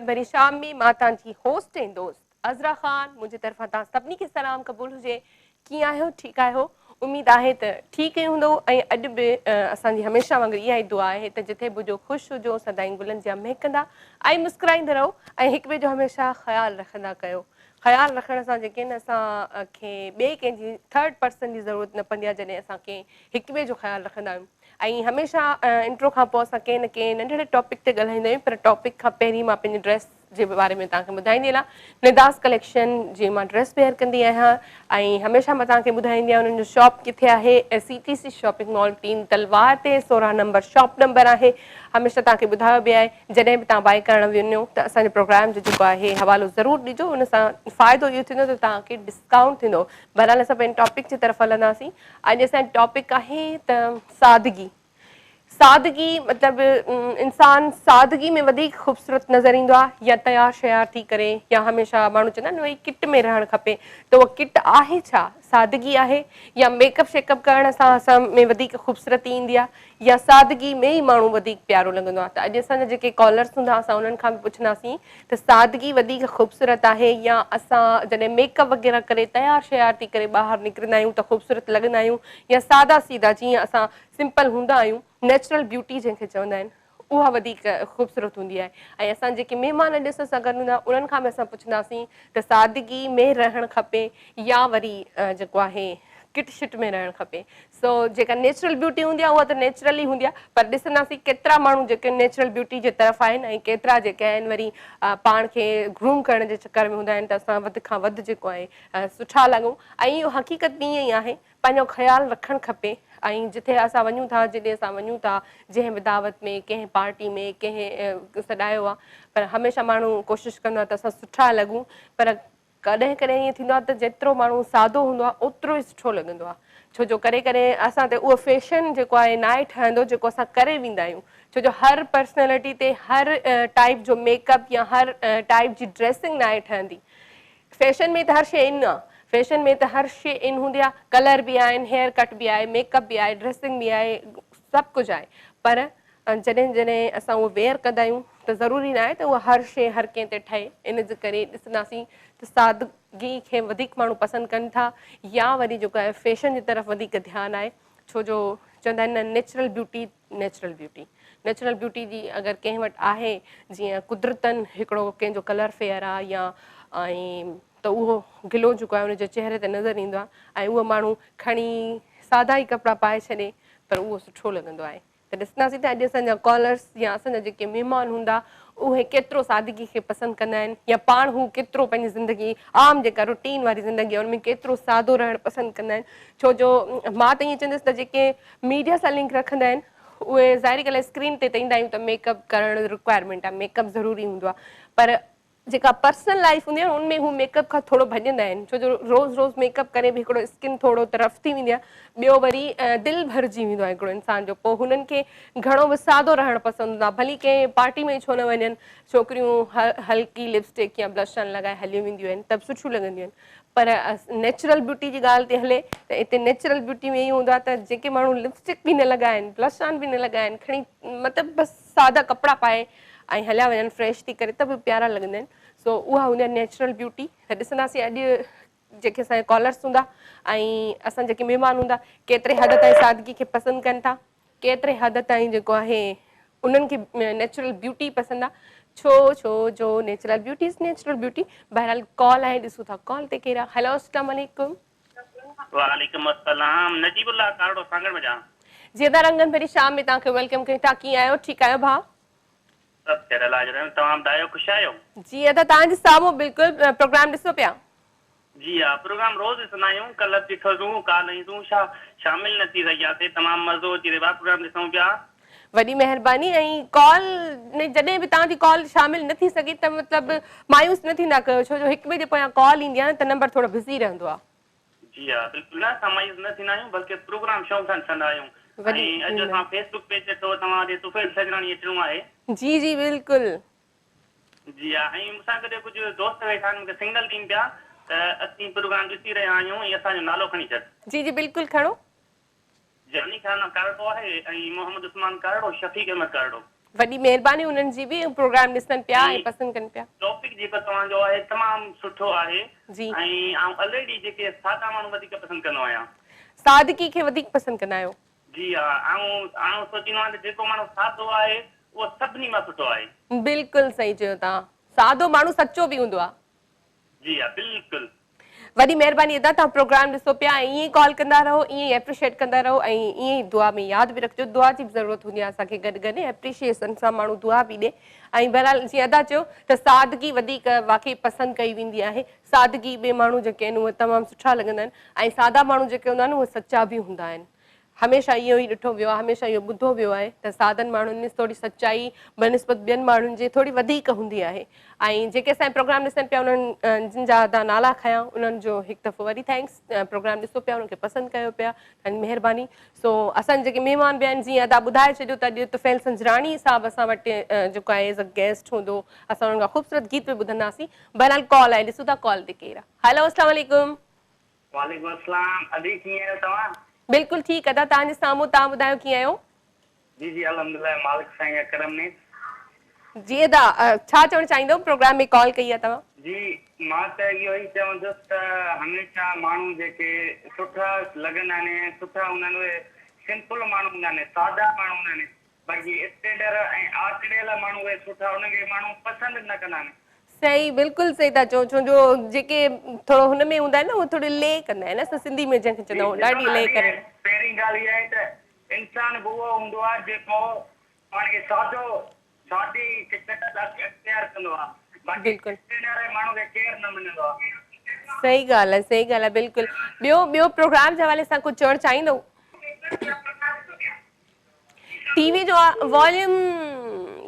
رنگت ڀري شام ۾ مان توهان جي هوسٽ ۽ دوست عذرا خان منهنجي طرفان توهان سڀني کي سلام قبول هجي. ڪيئن آهيو؟ ٺيڪ آهيو؟ اميد آهي ته ٺيڪ ئي هوندؤ ۽ اڄ به اسان جي هميشه وانگر اها ئي دعا آهي ته جٿي به هجو خوش هجو، سدائين گلن جيان مهڪندا ۽ مسڪرائيندا رهو ۽ هڪ ٻئي جو هميشه خيال رکندا ڪيو. خيال رکڻ سان جيڪي آهن اسان کي ٻئي ڪنهن جي ٿرڊ پرسن جي ضرورت نه پوندي آهي جڏهن اسان ڪنهن هڪ ٻئي جو خيال رکندا آهيون ۽ هميشه انٽرو کان پوء اسان ڪنهن نه ڪنهن ننڍڙي ٽاپڪ تي ڳالهائيندا آهيون پر ٽاپڪ کان پهرين مان پنهنجي ڊريس جي باري ۾ توهان کي ٻڌائيندي هلان. نداز ڪليڪشن جي مان ڊريس ويئر ڪندي آهيان ۽ هميشه مان توهان کي ٻڌائيندي آهيان انهن جو شاپ ڪٿي آهي سي ٽي سي شاپنگ مال تين تلوار تي 16 نمبر شاپ نمبر آهي هميشه توهان کي ٻڌايو به آهي جڏهن به توهان بائي ڪرڻ وڃو ته اسان جي پروگرام جو جيڪو آهي حوالو ضرور ڏجو ان سان فائدو اهو ٿيندو ته توهان کي ڊسڪائونٽ ٿيندو بهرحال اسان پنهنجي ٽاپڪ جي طرف هلنداسين اڄ اسان جو ٽاپڪ آهي ته سادگي سادگي مطلب انسان سادگي ۾ وڌيڪ خوبصورت نظر ايندو آهي يا تيار شيار ٿي ڪري يا هميشه ماڻهو چوندا آهن ڀئي ڪٽ ۾ رهڻ کپي ته اها ڪٽ آهي ڇا سادگي آهي يا ميڪ اپ شيڪ اپ ڪرڻ سان اسان ۾ وڌيڪ خوبصورتي ايندي آهي يا سادگي ۾ ئي ماڻهو وڌيڪ پيارو لڳندو آهي ته اڄ اسان جا جيڪي ڪالرس هوندا اسان انهن کان به پڇنداسين ته سادگي وڌيڪ خوبصورت آهي يا اسان جڏهن ميڪ اپ وغيره ڪري تيار شيار ٿي ڪري ٻاهر نڪرندا آهيون ته خوبصورت لڳندا آهيون يا سادا سيدا جيئن اسان سمپل هوندا آهيون نيچرل بيوٽي جنهن کي چوندا آهن اها وڌيڪ خوبصورت هوندي آهي ۽ اسان جيڪي مهمان اڄ اسان سان گڏ هوندا انهن کان به اسان پڇنداسين ته سادگي ۾ رهڻ کپي يا وري جيڪو آهي ڪٽ شٽ ۾ رهڻ کپي سو جيڪا نيچرل بيوٽي هوندي آهي اها ته نيچرل ئي هوندي آهي پر ڏسنداسين ڪيترا ماڻهو جيڪي نيچرل بيوٽي جي طرف آهن ۽ ڪيترا جيڪي آهن وري پاڻ کي گروم ڪرڻ جي چڪر ۾ هوندا آهن ته اسان وڌ کان وڌ جيڪو آهي سٺا لڳون ۽ اهو حقيقت به ائين ئي آهي پنهنجو خيال رکڻ کپي ۽ جٿي اسان وڃون ٿا جيڏي اسان وڃون ٿا جنهن به دعوت ۾ ڪنهن پارٽي ۾ ڪنهن سڏايو آ پر هميشه ماڻهو ڪوشش ڪندو آ ته اسان سٺا لڳون پر ڪڏهن ڪڏهن ائين ٿيندو آ ته جيترو ماڻهو سادو هوندو آ اوترو ئي سٺو لڳندو آ ڇو جو ڪڏهن ڪڏهن اسان تي اهو فيشن جيڪو آهي ناهي ٺهندو جيڪو اسان ڪري ويندا آهيون ڇو جو هر پرسنالٽي تي هر ٽائيپ جو ميڪ اپ يا هر ٽائيپ جي ڊريسنگ ناهي ٺهندي فيشن ۾ ته هر شيء ان آ. فيشن ۾ ته هر شيء ان هوندي آ. ڪلر به آهن، هيئر ڪٽ به آهي، ميڪ اپ به آهي، ڊريسنگ به آهي، سڀ ڪجهه آهي. پر جڏهن جڏهن اسان اهو ويئر ڪندا آهيون ته ضروري ناهي ته اها هر شيء هر ڪنهن تي ٺهي. ان جي ڪري ڏسنداسين ته سادگي کي وڌيڪ ماڻهو پسند ڪن ٿا يا وري جيڪو آهي فيشن جي طرف وڌيڪ ڌيان آهي. ڇو جو چوندا آهن نه natural beauty natural beauty natural beauty جي اگر ڪنهن وٽ آهي جيئن قدرتن هڪڙو ڪنهن جو ڪلر فيئر آ يا ۽ ته اهو گلو جيڪو آهي ان جي چهري تي نظر ايندو آ ۽ اهو ماڻهو کڻي سادا ئي ڪپڙا پائي ڇڏي پر اهو سٺو لڳندو آهي ته ڏسنداسين ته اڄ اسان جا ڪالرس يا اسان جا جيڪي مهمان هوندا اهي ڪيترو سادگي کي پسند ڪندا آهن يا پاڻ هو ڪيترو پنهنجي زندگي عام جيڪا روٽين واري زندگي آهي ان ۾ ڪيترو سادو رهڻ پسند ڪندا آهن ڇو جو مان ته ائين چوندس ته جيڪي ميڊيا سان لنڪ رکندا آهن اهي ظاهري ڳالهه آهي اسڪرين تي ته ايندا آهيون ته ميڪ اپ ڪرڻ رڪوائرمينٽ آهي ميڪ اپ ضروري هوندو آهي پر جيڪا پرسنل لائف هوندي آهي ان ۾ هو ميڪ اپ کان ٿورو ڀڄندا آهن ڇو جو روز روز ميڪ اپ ڪري به هڪڙو اسڪن ٿورو ته رف ٿي ويندي آهي ٻيو وري دل ڀرجي ويندو آهي هڪڙو انسان جو پوء هنن کي گهڻو به سادو رهڻ پسند هوندو آهي ڀلي ڪنهن پارٽي ۾ ڇو نه وڃن ڇوڪريون هلڪي لپسٽڪ يا بلش لڳائي هليون وينديون آهن ته به سٺيون لڳنديون آهن پر نيچرل بيوٽي جي ڳالهه تي هلي ته اتي نيچرل بيوٽي ۾ اهو هوندو آهي ته جيڪي ماڻهو لپسٽڪ به نه لڳائن بلش آن به نه لڳائن کڻي مطلب بس سادا ڪپڙا پائي ۽ هليا وڃن فريش ٿي ڪري ته به پيارا لڳندا آهن سو اها هوندي آهي نيچرل بيوٽي ته ڏسنداسين اڄ جيڪي اسان جا ڪالرس هوندا ۽ اسان جيڪي مهمان هوندا ڪيتري حد تائين سادگي کي پسند ڪن ٿا ڪيتري حد تائين جيڪو آهي انهن کي نيچرل بيوٽي پسند آ ڇو ڇو جو natural beauty is natural beauty بهرحال ڪال آهي ڏسون ٿا ڪال تي ڪير آ هيلو اسلام عليڪم. وعليڪم السلام نجيب الله ڪارڙو سانگهڙ منجهان. جي ادا رنگن ڀري شام ۾ توهان کي welcome ڪيون ٿا ڪيئن آهيو ٺيڪ آهيو ڀاء. سڀ خير الله جو رحم توهان ٻڌايو خوش آهيو. جي ادا توهان جي سامهون بلڪل پروگرام ڏسو پيا. جي ها پروگرام روز ڏسندا آهيون ڪلهه به ڏٺوسون ڪالهه ۽ تون شامل نه ٿي سگهياسي تمام مزو اچي رهيو آهي پروگرام ڏسون پيا. وڏي مهرباني ۽ ڪال ۾ جڏهن به توهان جي ڪال شامل نه ٿي سگهي ته مطلب مايوس نه ٿيندا ڪيو ڇو جو هڪ ٻئي جي پويان ڪال ايندي آهي نه ته نمبر ٿورو بزي رهندو آهي. جي ها بلڪل نه اسان مايوس نه ٿيندا آهيون بلڪه پروگرام شوق سان ڏسندا آهيون وڏي ۽ اڄ اسان فيس بڪ پيج ڏٺو توهان ڏي طفيل سنجراڻي اچڻو آهي. جي جي بلڪل. جي ها ۽ مون سان گڏ ڪجهه دوست ويٺا آهن مون کي سگنل ڏين پيا ته اسين پروگرام ڏسي رهيا آهيون ۽ اسان جو نالو کڻي ڇڏ. جي جي بلڪل کڻو. جاني خان ڪارڙو آهي ۽ محمد عثمان ڪارڙو، شفيق احمد ڪارڙو. وڏي مهرباني انهن جي به پروگرام ڏسن پيا ۽ پسند ڪن پيا. ٽاپڪ جيڪو توهان جو آهي تمام سٺو آهي جي. ۽ آئون الريڊي جيڪي سادا ماڻهو وڌيڪ پسند ڪندو آهيان. سادگي کي وڌيڪ پسند ڪندا آهيو. جي ها آئون آئون سوچيندو آهيان ته جيڪو ماڻهو سادو آهي اهو سڀني مان سٺو آهي. بلڪل صحيح چيو توهان سادو ماڻهو سچو به هوندو آهي. جي ها بلڪل. وڏي مهرباني ادا توهان پروگرام ڏسو پيا ۽ ائين ئي ڪال ڪندا رهو ائين ئي اپريشيٽ ڪندا رهو ۽ ائين ئي دعا ۾ ياد به رکجو دعا جي به ضرورت هوندي آهي اسان کي گڏ گڏ اپريشيشن سان ماڻهو دعا به ڏي ۽ بهرحال جيئن ادا چيو ته سادگي وڌيڪ واقعي پسند ڪئي ويندي آهي سادگي ۾ ماڻهو جيڪي آهن اهي تمام سٺا لڳندا آهن ۽ سادا ماڻهو جيڪي هوندا آهن اهي سچا به هوندا آهن هميشه اهو ئي ڏٺو ويو آهي، هميشه اهو ٻڌو ويو آهي ته سادن ماڻهن ۾ ٿوري سچائي بنسبت ٻين ماڻهن جي ٿوري وڌيڪ هوندي آهي ۽ جيڪي اسان جا پروگرام ڏسن پيا انهن جن جا ادا نالا کنيا انهن جو هڪ دفعو وري thanks programme ڏسو پيا انهن کي پسند ڪيو پيا تهان جي مهرباني سو اسان جا جيڪي مهمان به آهن جيئن ادا ٻڌائي ڇڏيو ته اڄ طفيل سنجراڻي صاحب اسان وٽ جيڪو آهي ايز ا گيسٽ هوندو اسان انهن کان خوبصورت گيت به ٻڌنداسين بهرحال ڪال آهي ڏسون ٿا ڪال تي ڪير آهي هيلو اسلام عليڪم. وعليڪم السلام ادي ڪيئن آهيو توهان. بلڪل ٺيڪ ادا توهان جي سامهون توهان ٻڌايو ڪيئن آهيو. جي جي الحمدلله مالڪ سائين جا ڪرم ني. جي ادا ڇا چوڻ چاهيندو پروگرام ۾ ڪال ڪئي آهي توهان. جي مان ته اهو ئي چوندس ته هميشه ماڻهو جيڪي سٺا لڳندا آهن ۽ سٺا هوندا آهن اهي سمپل ماڻهو هوندا آهن سادا ماڻهو هوندا آهن باقي اسٽينڊر ۽ آڪڙيل ماڻهو اهي سٺا انهن کي ماڻهو پسند نه ڪندا آهن. صحيح بلڪل صحيح ٿا چئو ڇو جو جيڪي ٿورو هن ۾ هوندا آهن نه اهي ٿوري لي ڪندا آهن اسان سنڌي ۾ جنهن کي جي چوندا آهيون ڏسو ڏاڍي نه لي ادي ڪري. پهرين ڳالهه اها آهي ته انسان به اهو هوندو آهي جيڪو پاڻ کي سادو سادي شڪل اختيار ڪندو آهي باقي بلڪل. اسٽينڊر واري ماڻهو کي ڪير نه مڃندو آهي. صحيح ڳالهه آهي صحيح ڳالهه آهي بلڪل ٻيو ٻيو پروگرام جي حوالي سان ڪجهه چوڻ چاهيندو. ٽي وي جو واليوم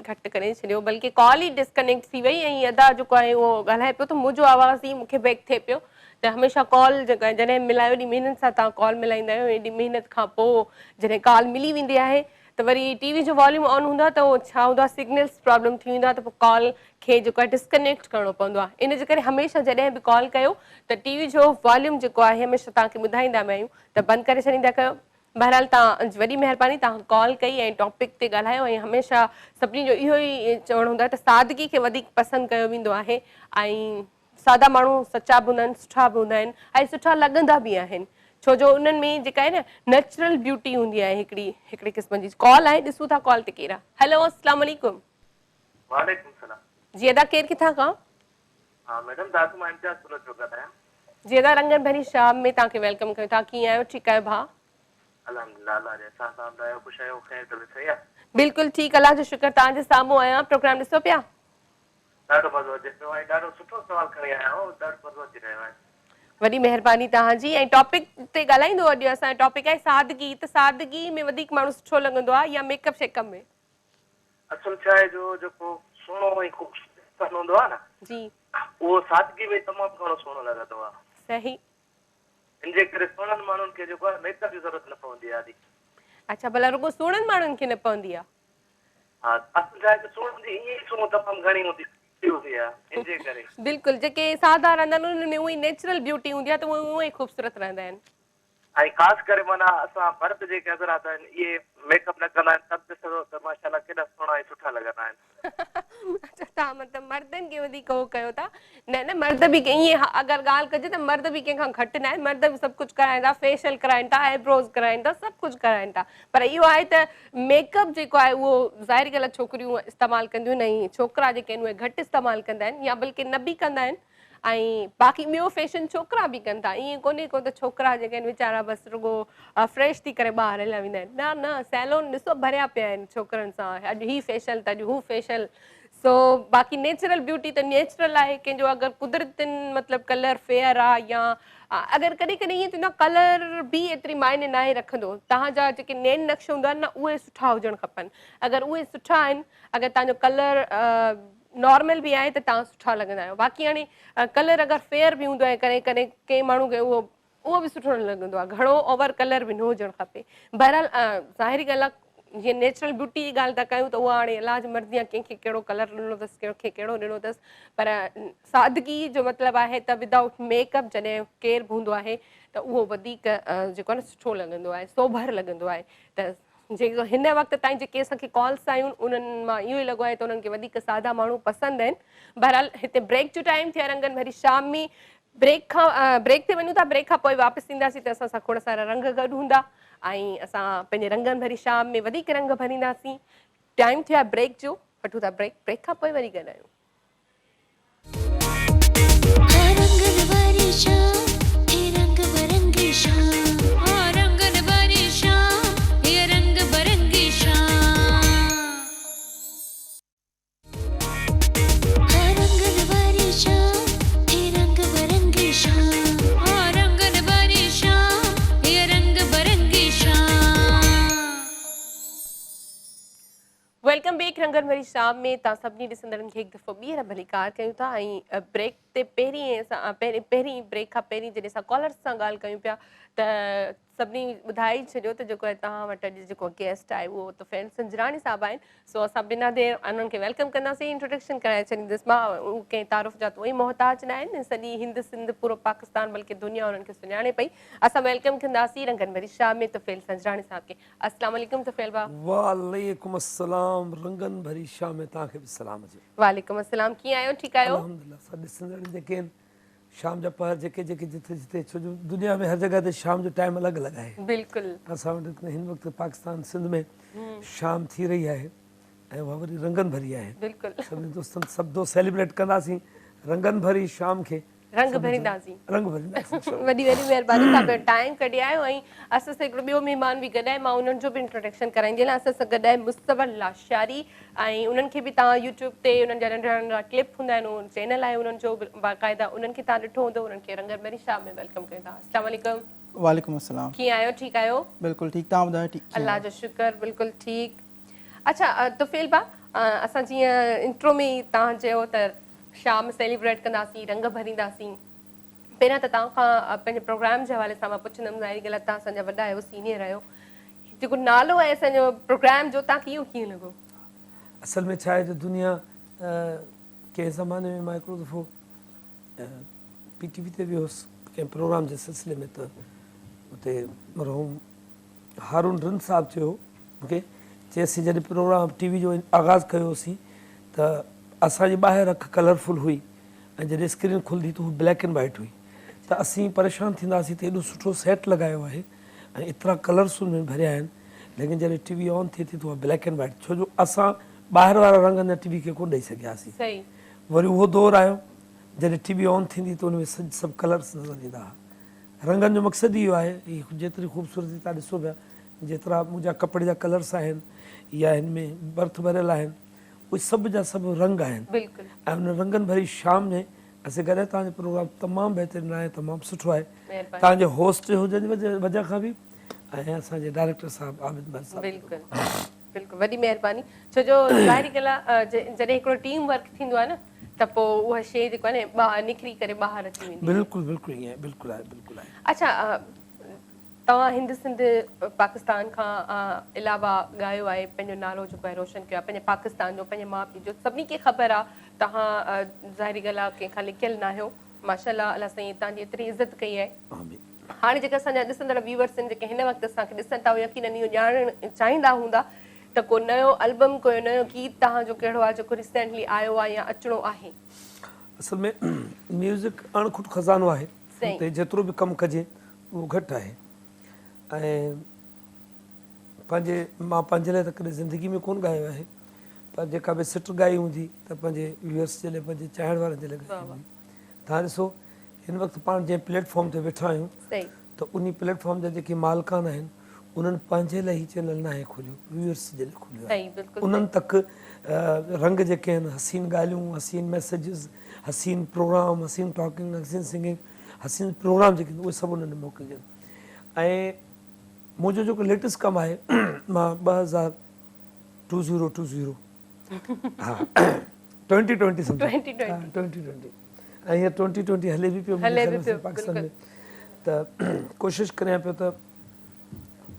گهٽ ڪري ڇڏيو بلڪه ڪال ئي ڊسڪنيڪٽ ٿي وئي ۽ ادا جيڪو آهي اهو ڳالهائي پيو ته منهنجو آواز ئي مونکي بيڪ ٿئي پيو ته هميشه ڪال جيڪا جڏهن ملايو ايڏي محنت سان توهان ڪال ملائيندا آهيو ايڏي محنت کان پوء جڏهن ڪال ملي ويندي آهي ته وري ٽي وي جو واليوم آن هوندو آهي ته اهو ڇا هوندو آهي سگنلز پرابلم ٿي ويندو آهي ته پوء ڪال کي جيڪو آهي ڊسڪنيڪٽ ڪرڻو پوندو آهي ان جي ڪري هميشه جڏهن به ڪال ڪيو ته ٽي وي جو واليوم جيڪو آهي هميشه توهان کي ٻڌائيندا به آهيون ته بند ڪري ڇڏيندا ڪيو بهرحال توهان جي وڏي مهرباني توهان ڪال ڪئي ۽ ٽاپڪ تي ڳالهايو ۽ هميشه سڀني جو اهو ئي چوڻ هوندو آهي ته سادگي کي وڌيڪ پسند ڪيو ويندو آهي ۽ سادا ماڻهو سچا به هوندا آهن سٺا به هوندا آهن ۽ سٺا لڳندا به آهن ڇو جو انهن ۾ جيڪا آهي نه نيچرل بيوٽي هوندي آهي هڪڙي هڪڙي قسم جي ڪال آهي ڏسون ٿا ڪال تي ڪير آهي هيلو اسلام عليڪم. وعليڪم السلام. جي ادا ڪير ڪٿان کان. ها ميڊم دادو مان امتياز بلوچ پيو ڳالهايان. جي ادا رنگن ڀري شام ۾ توهان کي welcome ڪيون ٿا ڪيئن آهيو ٺيڪ آهيو ڀاء. الحمدلله الله جي احسان توهان ٻڌايو خوش آهيو خير طبيعت صحيح آ. بلڪل ٺيڪ الله جو شڪر توهان جي سامهون آهيان پروگرام ڏسو پيا. ڏاڍو مزو اچي پيو ۽ ڏاڍو سٺو سوال کڻي آيا آهيو ڏاڍو مزو اچي رهيو آهي. وڏي مهرباني توهان جي ۽ ٽاپڪ تي ڳالهائيندو اڄ اسان جو ٽاپڪ آهي سادگي ته سادگي ۾ وڌيڪ ماڻهو سٺو لڳندو آهي يا ميڪ اپ شيڪ اپ ۾. اصل ڇا آهي جو جيڪو سهڻو ۽ خوبصورت انسان هوندو آهي نه. جي. اهو سادگي ۾ تمام گهڻو سهڻو لڳندو آهي. صحيح. ان جي ڪري سهڻن ماڻهن کي جيڪو آهي ميڪ اپ جي ضرورت نه پوندي آهي ادي. اڇا ڀلا رڳو سهڻن ماڻهن کي نه پوندي آهي. ها اصل ڇا آهي ته سهڻن جي ائين ئي سونهن تمام گهڻي هوندي آهي ان جي ڪري. بلڪل جيڪي سادا رهندا آهن انهن ۾ اونئي نيچرل بيوٽي هوندي آهي ته اهي اونئي خوبصورت رهندا آهن. ۽ خاص ڪري معنيٰ اسان مرد جيڪي حضرات آهن اهي ميڪ اپ نه ڪندا آهن ته به ڏسندو ته ماشاء الله ڪيڏا سهڻا ۽ سٺا لڳندا آهن. اڇا توهان مطلب مردن کي وڌيڪ هو ڪيو ٿا نه نه مرد به ائين اگر ڳالهه ڪجي ته مرد به ڪنهن کان گهٽ نه آهن مرد به سڀ ڪجهه ڪرائين ٿا فيشل ڪرائين ٿا آئي بروز ڪرائين ٿا سڀ ڪجهه ڪرائين ٿا پر اهو آهي ته ميڪ اپ جيڪو آهي اهو ظاهري ڳالهه آهي ڇوڪريون استعمال ڪنديون آهن ۽ ڇوڪرا جيڪي آهن اهي گهٽ استعمال ڪندا آهن يا بلڪه نه به ڪندا آهن ۽ باقي ٻيو فيشن ڇوڪرا به ڪن ٿا ائين ڪونهي ڪو ته ڇوڪرا جيڪي آهن ويچارا بس رڳو فريش ٿي ڪري ٻاهر هليا ويندا آهن نه نه سيلون ڏسو ڀريا پيا آهن ڇوڪرن سان اڄ هي فيشل ته اڄ هو فيشل سو باقي نيچرل بيوٽي ته نيچرل آهي ڪنهن جو اگر قدرتن مطلب ڪلر فيئر آ يا اگر ڪڏهن ڪڏهن ائين ٿيندو آهي ڪلر به ايتري معني ناهي رکندو توهان جا جيڪي نين نقش هوندا آهن نه اهي سٺا هجڻ کپن اگر اهي سٺا آهن اگر توهان جو ڪلر نارمل به آهي ته توهان سٺا لڳندا آهيو باقي هاڻي ڪلر اگر فيئر به هوندو آهي ڪڏهن ڪڏهن ڪنهن ماڻهو کي اهو اهو به سٺو نه لڳندو آهي گهڻو اوور ڪلر به نه هجڻ کپي بهرحال ظاهري ڳالهه آهي جيئن نيچرل بيوٽي جي ڳالهه ٿا ڪيون ته اها هاڻي الله جي مرضي آهي ڪنهن کي ڪهڙو ڪلر ڏنو اٿس ڪنهن کي ڪهڙو ڏنو اٿس پر سادگي جو مطلب آهي ته ودائوٽ ميڪ اپ جڏهن ڪير به هوندو آهي ته اهو وڌيڪ جيڪو آهي نه سٺو لڳندو آهي سوڀر لڳندو آهي ته. جيڪو هن وقت تائين جيڪي اسان کي ڪالس آيون انهن مان اهو ئي لڳو آهي ته انهن کي وڌيڪ سادا ماڻهو پسند آهن. بهرحال هتي بريڪ جو ٽائيم ٿيو آهي رنگن ڀري شام ۾ بريڪ کان بريڪ تي وڃون ٿا بريڪ کان پوء واپس اينداسين ته اسان سان کوڙ سارا رنگ گڏ هوندا ۽ اسان پنهنجي رنگن ڀري شام ۾ وڌيڪ رنگ ڀرينداسين. ٽائيم ٿيو آهي بريڪ جو وٺون ٿا بريڪ بريڪ کان پوء وري گڏ آهيون. Welcome back رنگن ڀري شام ۾ توهان سڀني ڏسندڙن کي هڪ دفعو ٻيهر ڀليڪار ڪيون ٿا ۽ بريڪ تي پهرين اسان پهرين پهرين بريڪ کان پهرين جڏهن اسان ڪالرس سان ڳالهه ڪيون پيا ته سڀني ٻڌائي ڇڏيو ته جيڪو آهي توهان وٽ اڄ جيڪو گيسٽ آهي اهو طفيل سنجراڻي صاحب آهن سو اسان بنا دير انهن کي welcome ڪنداسين انٽروڊڪشن ڪرائي ڇڏيندس مان هو ڪنهن تعارف جا ته اهي محتاج نه آهن سڄي هند سنڌ پورو پاڪستان بلڪه دنيا انهن کي سڃاڻي پئي اسان welcome ڪنداسين رنگن ڀري شام ۾ طفيل سنجراڻي صاحب کي السلام عليڪم طفيل ڀاء. وعليڪم السلام رنگن ڀري شام ۾ توهان کي به سلام هجي. وعليڪم السلام ڪيئن آهيو ٺيڪ آهيو. الحمدلله اسان ڏسندڙ جيڪي آهن شام جا پهر جيڪي جيڪي جٿي جٿي ڇو جو دنيا ۾ هر جڳهه تي شام جو ٽائيم الڳ الڳ آهي. بلڪل. اسان وٽ هن وقت پاڪستان سنڌ ۾ شام ٿي رهي آهي ۽ اها وري رنگن ڀري آهي. بلڪل. سڀني دوستن سڀ دوست سيليبريٽ ڪنداسين رنگن ڀري شام کي. رنگ ڀرينداسين. رنگ ڀرينداسين انشاء الله. وڏي وڏي مهرباني توهان پنهنجو ٽائيم ڪڍي آيو ۽ اسان سان هڪڙو ٻيو مهمان به گڏ آهي مان انهن جو به انٽروڊڪشن ڪرائيندي هلان اسان سان گڏ آهي مصور لاشاري ۽ انهن کي به توهان يوٽيوب تي انهن جا ننڍڙا ننڍڙا ڪلپ هوندا آهن اهو چينل آهي انهن جو باقاعده انهن کي توهان ڏٺو هوندو انهن کي رنگن ڀري شام ۾ welcome ڪيون ٿا السلام عليڪم. وعليڪم السلام. ڪيئن آهيو ٺيڪ آهيو؟ بلڪل ٺيڪ توهان ٻڌايو ٺيڪ ڪيئن الله جو شڪر بلڪل ٺيڪ اڇا طفيل ڀاء اسان جيئن انٽرو ۾ ئي توهان چيو ته شام سيليبريٽ ڪنداسين رنگ ڀرينداسين پهريان ته توهان کان پنهنجي پروگرام جي حوالي سان مان پڇندم ظاهري ڳالهه آهي توهان اسان جا وڏا آهيو سينيئر آهيو جيڪو نالو آهي اسان جو پروگرام جو توهان کي اهو ڪيئن لڳو؟ اصل ۾ ڇا آهي جو دنيا ڪنهن زماني ۾ مان هڪڙو دفعو پي ٽي وي تي ويو هوس ڪنهن پروگرام جي سلسلي ۾ ته اتي مرحوم هارون رند صاحب چيو مون کي چي اسين جڏهن پروگرام ٽي وي جو آغاز ڪيو هوسين ته اسان جي ٻاهر اک ڪلرفل هئي ۽ جڏهن اسڪرين کلندي ته هو بليڪ اينڊ وائيٽ هئي ته اسين پريشان ٿيندا هئاسين ته ايڏو سٺو سيٽ لڳايو آهي ۽ ايترا ڪلرس ان ۾ ڀريا آهن ليڪن جڏهن ٽي وي آن ٿئي ٿي ته اها بليڪ اينڊ وائيٽ ڇو جو اسان ٻاهر وارا رنگ اڃا ٽي وي کي ڪونه ڏئي سگهيا هئاسين وري اهو دور آيو جڏهن ٽي وي آن ٿيندي ته ان ۾ سڀ ڪلرس نظر ايندا هئا رنگن جو مقصد ئي اهو آهي، هي جيتري خوبصورتي توهان ڏسو پيا، جيترا منهنجا ڪپڙي جا ڪلرس آهن يا هن ۾ ڀرت ڀريل آهن، اهي سڀ جا سڀ رنگ آهن ۽ ان رنگن ڀري شام ۾ اسين گڏ آهيون. توهان جو پروگرام تمام بهترين آهي، تمام سٺو آهي، توهان جي هوسٽ هجڻ جي وجه کان به ۽ اسان جي ڊائريڪٽر صاحب عابد مهر صاحب جي بلڪل بلڪل وڏي مهرباني ڇو جو ظاهري ڳالهه آهي جڏهن هڪڙو ٽيم ورڪ ٿيندو آهي نه ته پوء اها شيء جيڪو آهي نه نکري ڪري ٻاهر اچي ويندي آهي. بلڪل بلڪل ائين آهي بلڪل آهي بلڪل آهي. اڇا توهان هند سنڌ پاڪستان کان علاوه ڳايو آهي پنهنجو نالو جيڪو آهي روشن ڪيو آهي پنهنجي پاڪستان جو پنهنجي ماء پيء جو سڀني کي خبر آهي توهان ظاهري ڳالهه آهي ڪنهن کان لڪيل ناهيو ماشاء الله الله سائين توهان جي ايتري عزت ڪئي آهي آمين. هاڻي جيڪي اسان جا ڏسندڙ ويورس آهن جيڪي هن وقت اسان کي ڏسن ٿا اهي يقينن اهو ڄاڻڻ چاهيندا هوندا ته ڪو نيو البم ڪو نيو گيت توهان جو ڪهڙو آهي جيڪو ريسينٽلي آيو آهي يا اچڻو آهي؟ اصل ۾ ميوزڪ اڻ کٽ خزانو آهي ان تي جيترو به ڪم ڪجي اهو گهٽ آهي ۽ پنهنجي مان پنهنجي لاء ته ڪڏهن زندگي ۾ ڪونه ڳايو آهي پر جيڪا به سٽ ڳائي هوندي ته پنهنجي ويورس جي لاء پنهنجي چاهڻ وارن جي لاء ڳائي هوندي توهان ڏسو هن وقت پاڻ جنهن پليٽ فارم تي ويٺا آهيون ته انهي پليٽ فارم جا جيڪي مالڪان آهن انهن پنهنجي لاء هي چينل ناهي کوليو ويورس جي لاء کوليو آهي انهن تڪ رنگ جيڪي آهن حسين ڳالهيون حسين ميسيجز حسين پروگرام حسين ٽاڪنگ حسين سنگنگ حسين پروگرام جيڪي آهن اهي سڀ انهن ڏي موڪلجن ۽ منهنجو جيڪو ليٽسٽ ڪم آهي مان 2000 ٽو زيرو ٽو زيرو ها ٽوئنٽي ٽوئنٽي سمجهو ٽوئنٽي ٽوئنٽي ۽ هينئر ٽوئنٽي ٽوئنٽي هلي به پيو هلي به پيو پاڪستان ۾ ته ڪوشش ڪريان پيو ته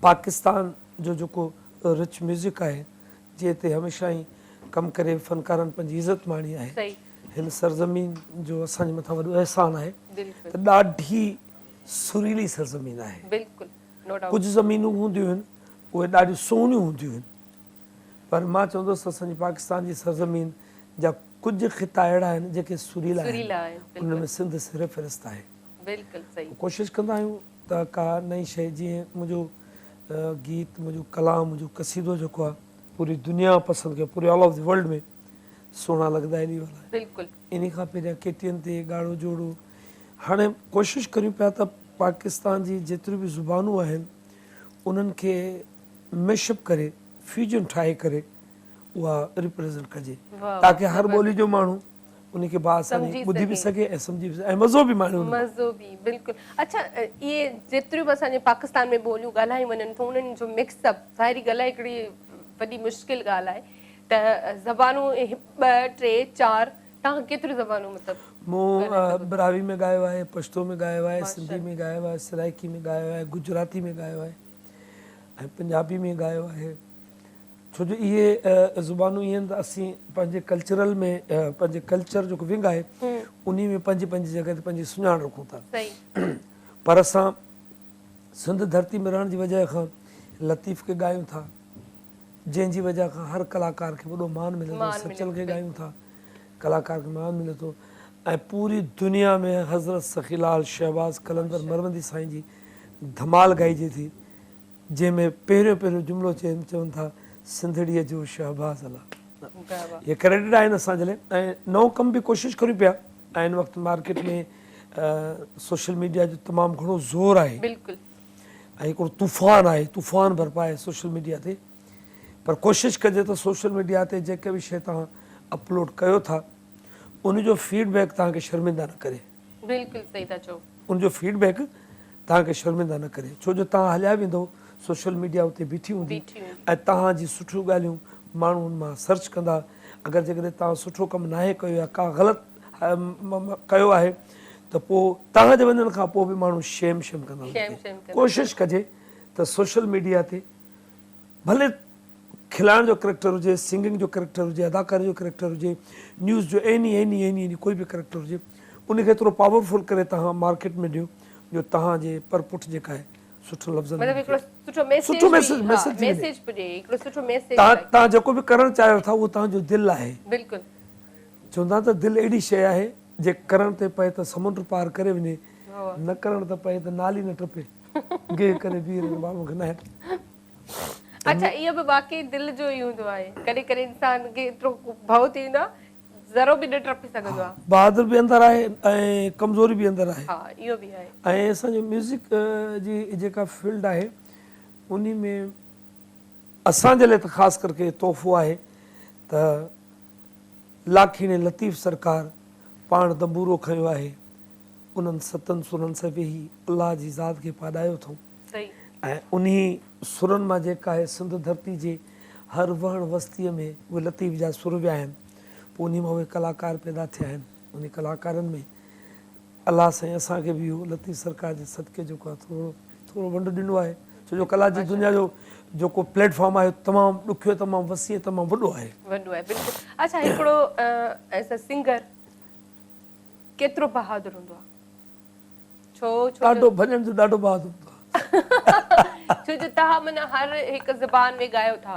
پاڪستان جو جيڪو رچ ميوزڪ آهي جنهن تي هميشه ئي ڪم ڪري فنڪارن پنهنجي عزت ماڻي آهي هن سرزمين جو اسان جي مٿان وڏو احسان آهي ته ڏاڍي سريلي سرزمين آهي بلڪل ڪجهه زمينون هونديون آهن اهي ڏاڍيون سهڻيون هونديون آهن پر مان چوندس ته اسان جي پاڪستان جي سرزمين جا ڪجهه خطا اهڙا آهن جيڪي سريلا آهن انهن ۾ سنڌ سر فهرست آهي. بلڪل صحيح. ڪوشش ڪندا آهيون ته ڪا نئين شيء جيئن منهنجو گيت منهنجو ڪلام منهنجو قصيدو جيڪو آهي پوري دنيا پسند ڪيو پوري آل آف the world ۾ سهڻا لڳندا ايڏي والا. بلڪل. انهي کان پهريان ڪي ٽي اين تي ڳاڙهو جوڙو هاڻي ڪوشش ڪريون پيا ته پاڪستان جي جيتريون به زبانون آهن انهن کي ميش اپ ڪري فيوجن ٺاهي ڪري اها ريپريزنٽ ڪجي تاڪه هر ٻولي جو ماڻهو ان کي باآساني ٻڌي به سگهي ۽ سمجهي به سگهي ۽ مزو به ماڻي ان مان. مزو به بلڪل اڇا اهي جيتريون به اسان جي پاڪستان ۾ ٻوليون ڳالهايون وڃن ٿيون انهن جو مڪس اپ ظاهري ڳالهه آهي هڪڙي وڏي مشڪل ڳالهه آهي ته زبانون ٻه ٽي چار توهان ڪيتريون زبانون مطلب مون براهوي ۾ ڳايو آهي، پشتو ۾ ڳايو آهي، سنڌي ۾ ڳايو آهي، سرائيڪي ۾ ڳايو آهي، گجراتي ۾ ڳايو آهي ۽ پنجابي ۾ ڳايو آهي ڇو جو اهي زبانون ائين آهن ته اسين پنهنجي ڪلچرل ۾ پنهنجي ڪلچر جيڪو ونگ آهي انهي ۾ پنهنجي پنهنجي جڳهه تي پنهنجي سڃاڻ رکون ٿا پر اسان سنڌ ڌرتي ۾ رهڻ جي وجهه کان لطيف کي ڳايون ٿا جنهن جي وجهه کان هر ڪلاڪار کي وڏو مان ملي ٿو سچل کي ڳايون ٿا ڪلاڪار کي مان ملي ٿو ۽ پوري دنيا ۾ حضرت سخي لال شهباز قلندر مروندي سائين جي ڌمال ڳائجي ٿي جنهن ۾ پهريون پهريون جملو چون ٿا سنڌڙيء جو شهباز الا اهي ڪريڊٽ آهن اسان جي لاء ۽ نئون ڪم به ڪوشش ڪريون پيا ۽ هن وقت مارڪيٽ ۾ سوشل ميڊيا جو تمام گهڻو زور آهي بلڪل ۽ هڪڙو طوفان آهي طوفان برپا آهي سوشل ميڊيا تي پر ڪوشش ڪجي ته سوشل ميڊيا تي جيڪا به شي توهان اپلوڊ ڪيو ٿا ان جو فيڊ بيڪ توهان کي شرمنده نه ڪري. بلڪل صحيح ٿا چئو. ان جو فيڊ بيڪ توهان کي شرمنده نه ڪري ڇو جو توهان هليا ويندو سوشل ميڊيا اتي بيٺي هوندي ۽ توهان جي سٺيون ڳالهيون ماڻهو ان مان سرچ ڪندا اگر جيڪڏهن توهان سٺو ڪم ناهي ڪيو يا ڪا غلط ڪيو آهي ته پوء توهان جي وڃڻ کان پوء به ماڻهو شيم شيم ڪندا ان کي ڪوشش ڪجي ته سوشل ميڊيا تي ڀلي کلائڻ جو ڪريڪٽر هجي، سنگنگ جو ڪريڪٽر هجي، اداڪاري جو ڪريڪٽر هجي، نيوز جو ايني ايني ايني ايني ڪوئي به ڪريڪٽر هجي ان کي ايترو پاورفل ڪري توهان مارڪيٽ ۾ ڏيو جو توهان جي پر پٺ جيڪا آهي سٺن لفظن ۾ مطلب هڪڙو سٺو ميسيج سٺو ميسيج ميسيج ٿي ميسيج پڄي هڪڙو سٺو ميسيج توهان توهان جيڪو به ڪرڻ چاهيو ٿا اهو توهان جو دل آهي بلڪل چوندا ته دل اهڙي شيء آهي جي ڪرڻ تي پئي ته سمنڊ پار ڪري وڃي نه ڪرڻ تي پئي ته نالي نه ٽپي گيهه ڪري بيهي رهي بابا مون کي ناهي اڇا اهو به واقعي دل جو ئي هوندو آهي ڪڏهن ڪڏهن انسان کي ايترو ڀؤ ٿي ويندو آهي ذرو به نه ٽپي سگهندو آهي. بهادر به اندر آهي ۽ ڪمزوري به اندر آهي. ها اهو به آهي. ۽ اسان جو ميوزڪ جي جيڪا فيلڊ آهي انهي ۾ اسان جي لاء ته خاص ڪرڪي تحفو آهي ته لاکيڻي لطيف سرڪار پاڻ دنبورو کنيو آهي انهن ستن سرن سان ويهي الله جي ذات کي پاڏايو اٿئون ۽ انهي سرن مان جيڪا آهي سنڌ ڌرتي جي هر وهڻ وستيء ۾ اهي لطيف جا سر ويا آهن پوء انهي مان اهي ڪلاڪار پيدا ٿيا آهن انهي ڪلاڪارن ۾ الله سائين اسان کي به اهو لطيف سرڪار جي صدقي جيڪو آهي ٿورو ٿورو ونڊ ڏنو آهي ڇو جو ڪلا جي دنيا جو جيڪو پليٽ فارم آهي تمام ڏکيو تمام وسيع تمام وڏو آهي. وڏو آهي بلڪل اڇا هڪڙو ايز ا سنگر ڪيترو بهادر هوندو آهي ڇو ڇو ڏاڍو ڀڄڻ جو ڏاڍو بهادر هوندو آهي. ڇو جو توهان معنيٰ هر هڪ زبان ۾ ڳايو ٿا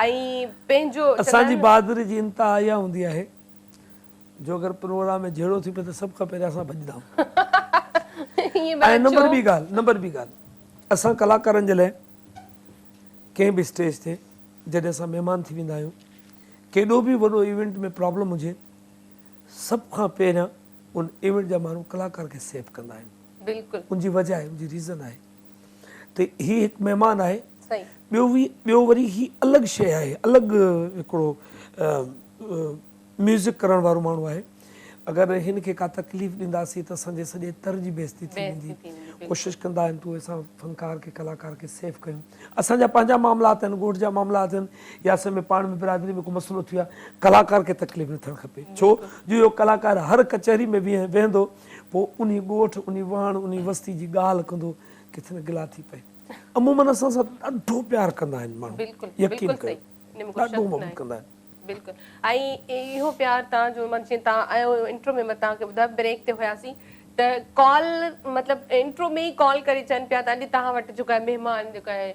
۽ پنهنجو اسان جي بهادري جي انتها اها هوندي آهي جو اگر پروگرام ۾ جهيڙو ٿي پئي ته سڀ کان پهريان اسان ڀڄندا آهيون ۽ نمبر ٻي ڳالهه نمبر ٻي ڳالهه اسان ڪلاڪارن جي لاء ڪنهن به اسٽيج تي جڏهن اسان مهمان ٿي ويندا آهيون ڪيڏو به وڏو ايونٽ ۾ پرابلم هجي سڀ کان پهريان ان ايونٽ جا ماڻهو ڪلاڪار کي سيف ڪندا آهن. بلڪل. ان جي وجه آهي ان جي ريزن آهي ته هي هڪ مهمان آهي ٻيو ٻيو وري هي الڳ شيء آهي الڳ هڪڙو ميوزڪ ڪرڻ وارو ماڻهو آهي اگر هن کي ڪا تڪليف ڏينداسين ته اسان جي سڄي تر جي بيعزتي ٿي ويندي ڪوشش ڪندا آهن ته اهي اسان فنڪار کي ڪلاڪار کي سيف ڪيون اسان جا پنهنجا معاملات آهن ڳوٺ جا معاملات آهن يا اسان ۾ پاڻ ۾ برادري ۾ ڪو مسئلو ٿي ويو آهي ڪلاڪار کي تڪليف نه ٿيڻ کپي ڇو جو اهو ڪلاڪار هر ڪچهري ۾ ويهندو پوء انهي ڳوٺ انهي واهڻ انهي وستي جي ڳالهه ڪندو ڪٿي نه گلا ٿي پئي عمومن اسان سان ڏاڍو پيار ڪندا آهن ماڻهو يقين ڪيو ڏاڍو محبت ڪندا آهن. بلڪل ۽ اهو پيار توهان جو مان جيئن توهان آيو انٽرو ۾ مان توهان کي ٻڌايو بريڪ تي هياسين ته ڪال مطلب انٽرو ۾ ئي ڪال ڪري چون پيا ته اڄ توهان وٽ جيڪو آهي مهمان جيڪو آهي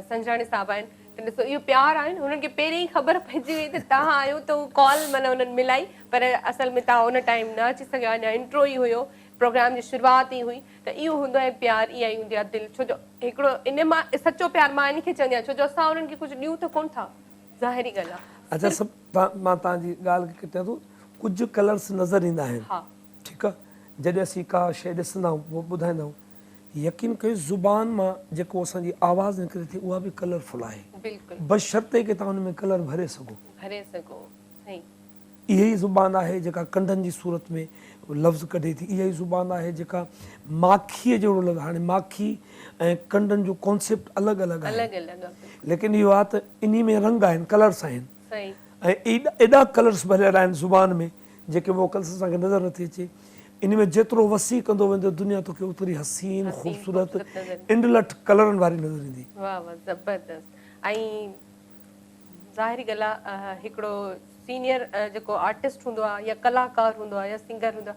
سنجراڻي صاحب آهن ته ڏسو اهو پيار آهي نه هنن کي پهرين ئي خبر پئجي وئي ته توهان آهيو ته هو ڪال معنيٰ انهن ملائي پر اصل ۾ توهان ان ٽائيم نه اچي سگهيا اڃا انٽرو ئي هيو پروگرام جي شروعات ئي هئي ته اهو هوندو آهي پيار اها ئي هوندي آهي دل ڇو جو هڪڙو ان مان سچو پيار مان ان کي چوندي آهيان ڇو جو اسان انهن کي ڪجهه ڏيون ته ڪونه ٿا ظاهري ڳالهه آهي اڇا سڀ مان توهان جي ڳالهه کي ڪٽيان ٿو ڪجهه ڪلرس نظر ايندا آهن ٺيڪ آهي جڏهن اسين ڪا شيء ڏسندا آهيون پوء ٻڌائيندا آهيون يقين ڪيو زبان مان جيڪو اسان جي آواز نڪري ٿي اها به ڪلرفل آهي بشرطيڪ توهان ان ۾ ڪلر ڀري سگهو. ڀري سگهو صحيح. اها ئي زبان آهي جيڪا ڪنڊن جي صورت ۾ لفظ ڪڍي ٿي اها ئي زبان آهي جيڪا ماکيء جهڙو لفظ هاڻي ماکي ۽ ڪنڊن جو ڪانسيپٽ الڳ الڳ آهي ليڪن اهو آهي ته انهي ۾ رنگ آهن ڪلرس آهن ۽ ايڏا ڪلرس ڀريل آهن زبان ۾ جيڪي ووڪلس اسان کي نظر نٿي اچي ان ۾ جيترو وسيع ڪندو ويندو دنيا توکي اوتري حسين خوبصورت انڊلٺ ڪلرن واري نظر ايندي. واه واه زبردست ۽ ظاهري ڳالهه آ هڪڙو سينيئر جيڪو آرٽسٽ هوندو آ يا ڪلاڪار هوندو آ يا سنگر هوندو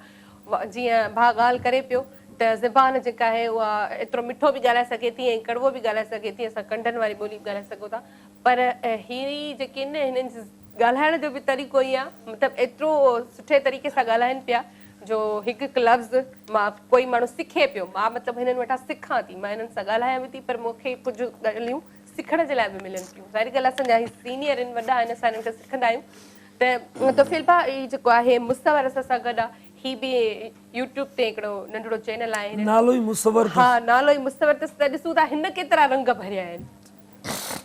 آ جيئن ڀاء ڳالهه ڪري پيو ته زبان جيڪا آهي اها ايترو مٺو به ڳالهائي سگهي ٿي ۽ ڪڙوو به ڳالهائي سگهي ٿي اسان ڪنڊن واري ٻولي به ڳالهائي سگهون ٿا پر هي جيڪي آهن نه هنن جي ڳالهائڻ جو به طريقو ائين آ مطلب ايترو سٺي طريقي سان ڳالهائن پيا جو هڪ هڪ لفظ مان ڪوئي ماڻهو سکي پيو مان مطلب هنن وٽان سکان ٿي مان هنن سان ڳالهايان به ٿي پر مون کي ڪجهه ڳالهيون سکڻ جي لاء به ملن ٿيون ظاهري ڳالهه اسان جا هي سينيئر آهن وڏا آهن اسان هنن کان سکندا آهيون ته طفيل ڀاء هي جيڪو آهي مصور اسان سان گڏ آ هي به يوٽيوب تي هڪڙو ننڍڙو چينل آهي هنن نالو ئي مصور اٿس. ها نالو ئي مصور اٿس ته ڏسون ٿا هن ڪيترا رنگ ڀريا آهن.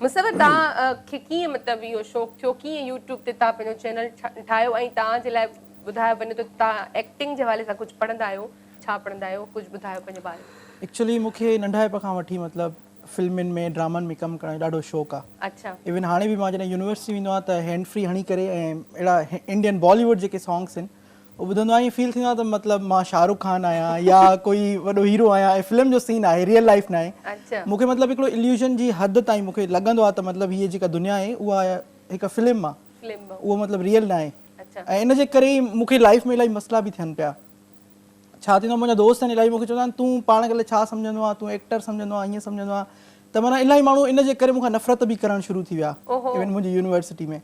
مصور توهان کي ڪيئن مطلب اهو شوق ٿيو ڪيئن يوٽيوب تي توهان پنهنجو چينل ٺاهيو ۽ توهان جي لاء ٻڌايو وڃي ته توهان ايڪٽنگ جي حوالي سان ڪجهه پڙهندا آهيو ڇا پڙهندا آهيو ڪجهه ٻڌايو پنهنجي باري ۾. ايڪچولي مون کي ننڍائپ کان وٺي مطلب فلمن ۾ ڊرامن ۾ ڪم ڪرڻ جو ڏاڍو شوق آ اڇا ايون هاڻي به مان جڏهن يونيورسٽي ويندو آهيان ته هينڊ فري هڻي ڪري ۽ اهڙا انڊين بالي ووڊ جيڪي سانگس آهن اهو ٻڌندو آهيان ائين فيل ٿيندو آهي ته مطلب مان شاهه رخ خان آهيان يا ڪوئي وڏو هيرو آهيان ۽ فلم جو سين آهي ريئل لائيف ناهي مون کي مطلب هڪڙو اليوزن جي حد تائين مون کي لڳندو آهي ته مطلب هيء جيڪا دنيا آهي اها هڪ فلم آهي اهو مطلب ريئل ناهي ۽ ان جي ڪري ئي مون کي لائيف ۾ الاهي مسئلا به ٿين پيا ڇا ٿيندو آهي منهنجا دوست آهن الاهي مون کي چوندا آهن تون پاڻ کي الائي ڇا سمجهندو آهين تون ايڪٽر سمجهندو آهين ائين سمجهندو آهين ته معنيٰ الاهي ماڻهو ان جي ڪري مون کان نفرت به ڪرڻ شروع ٿي ويا ايون منهنجي يونيورسٽي ۾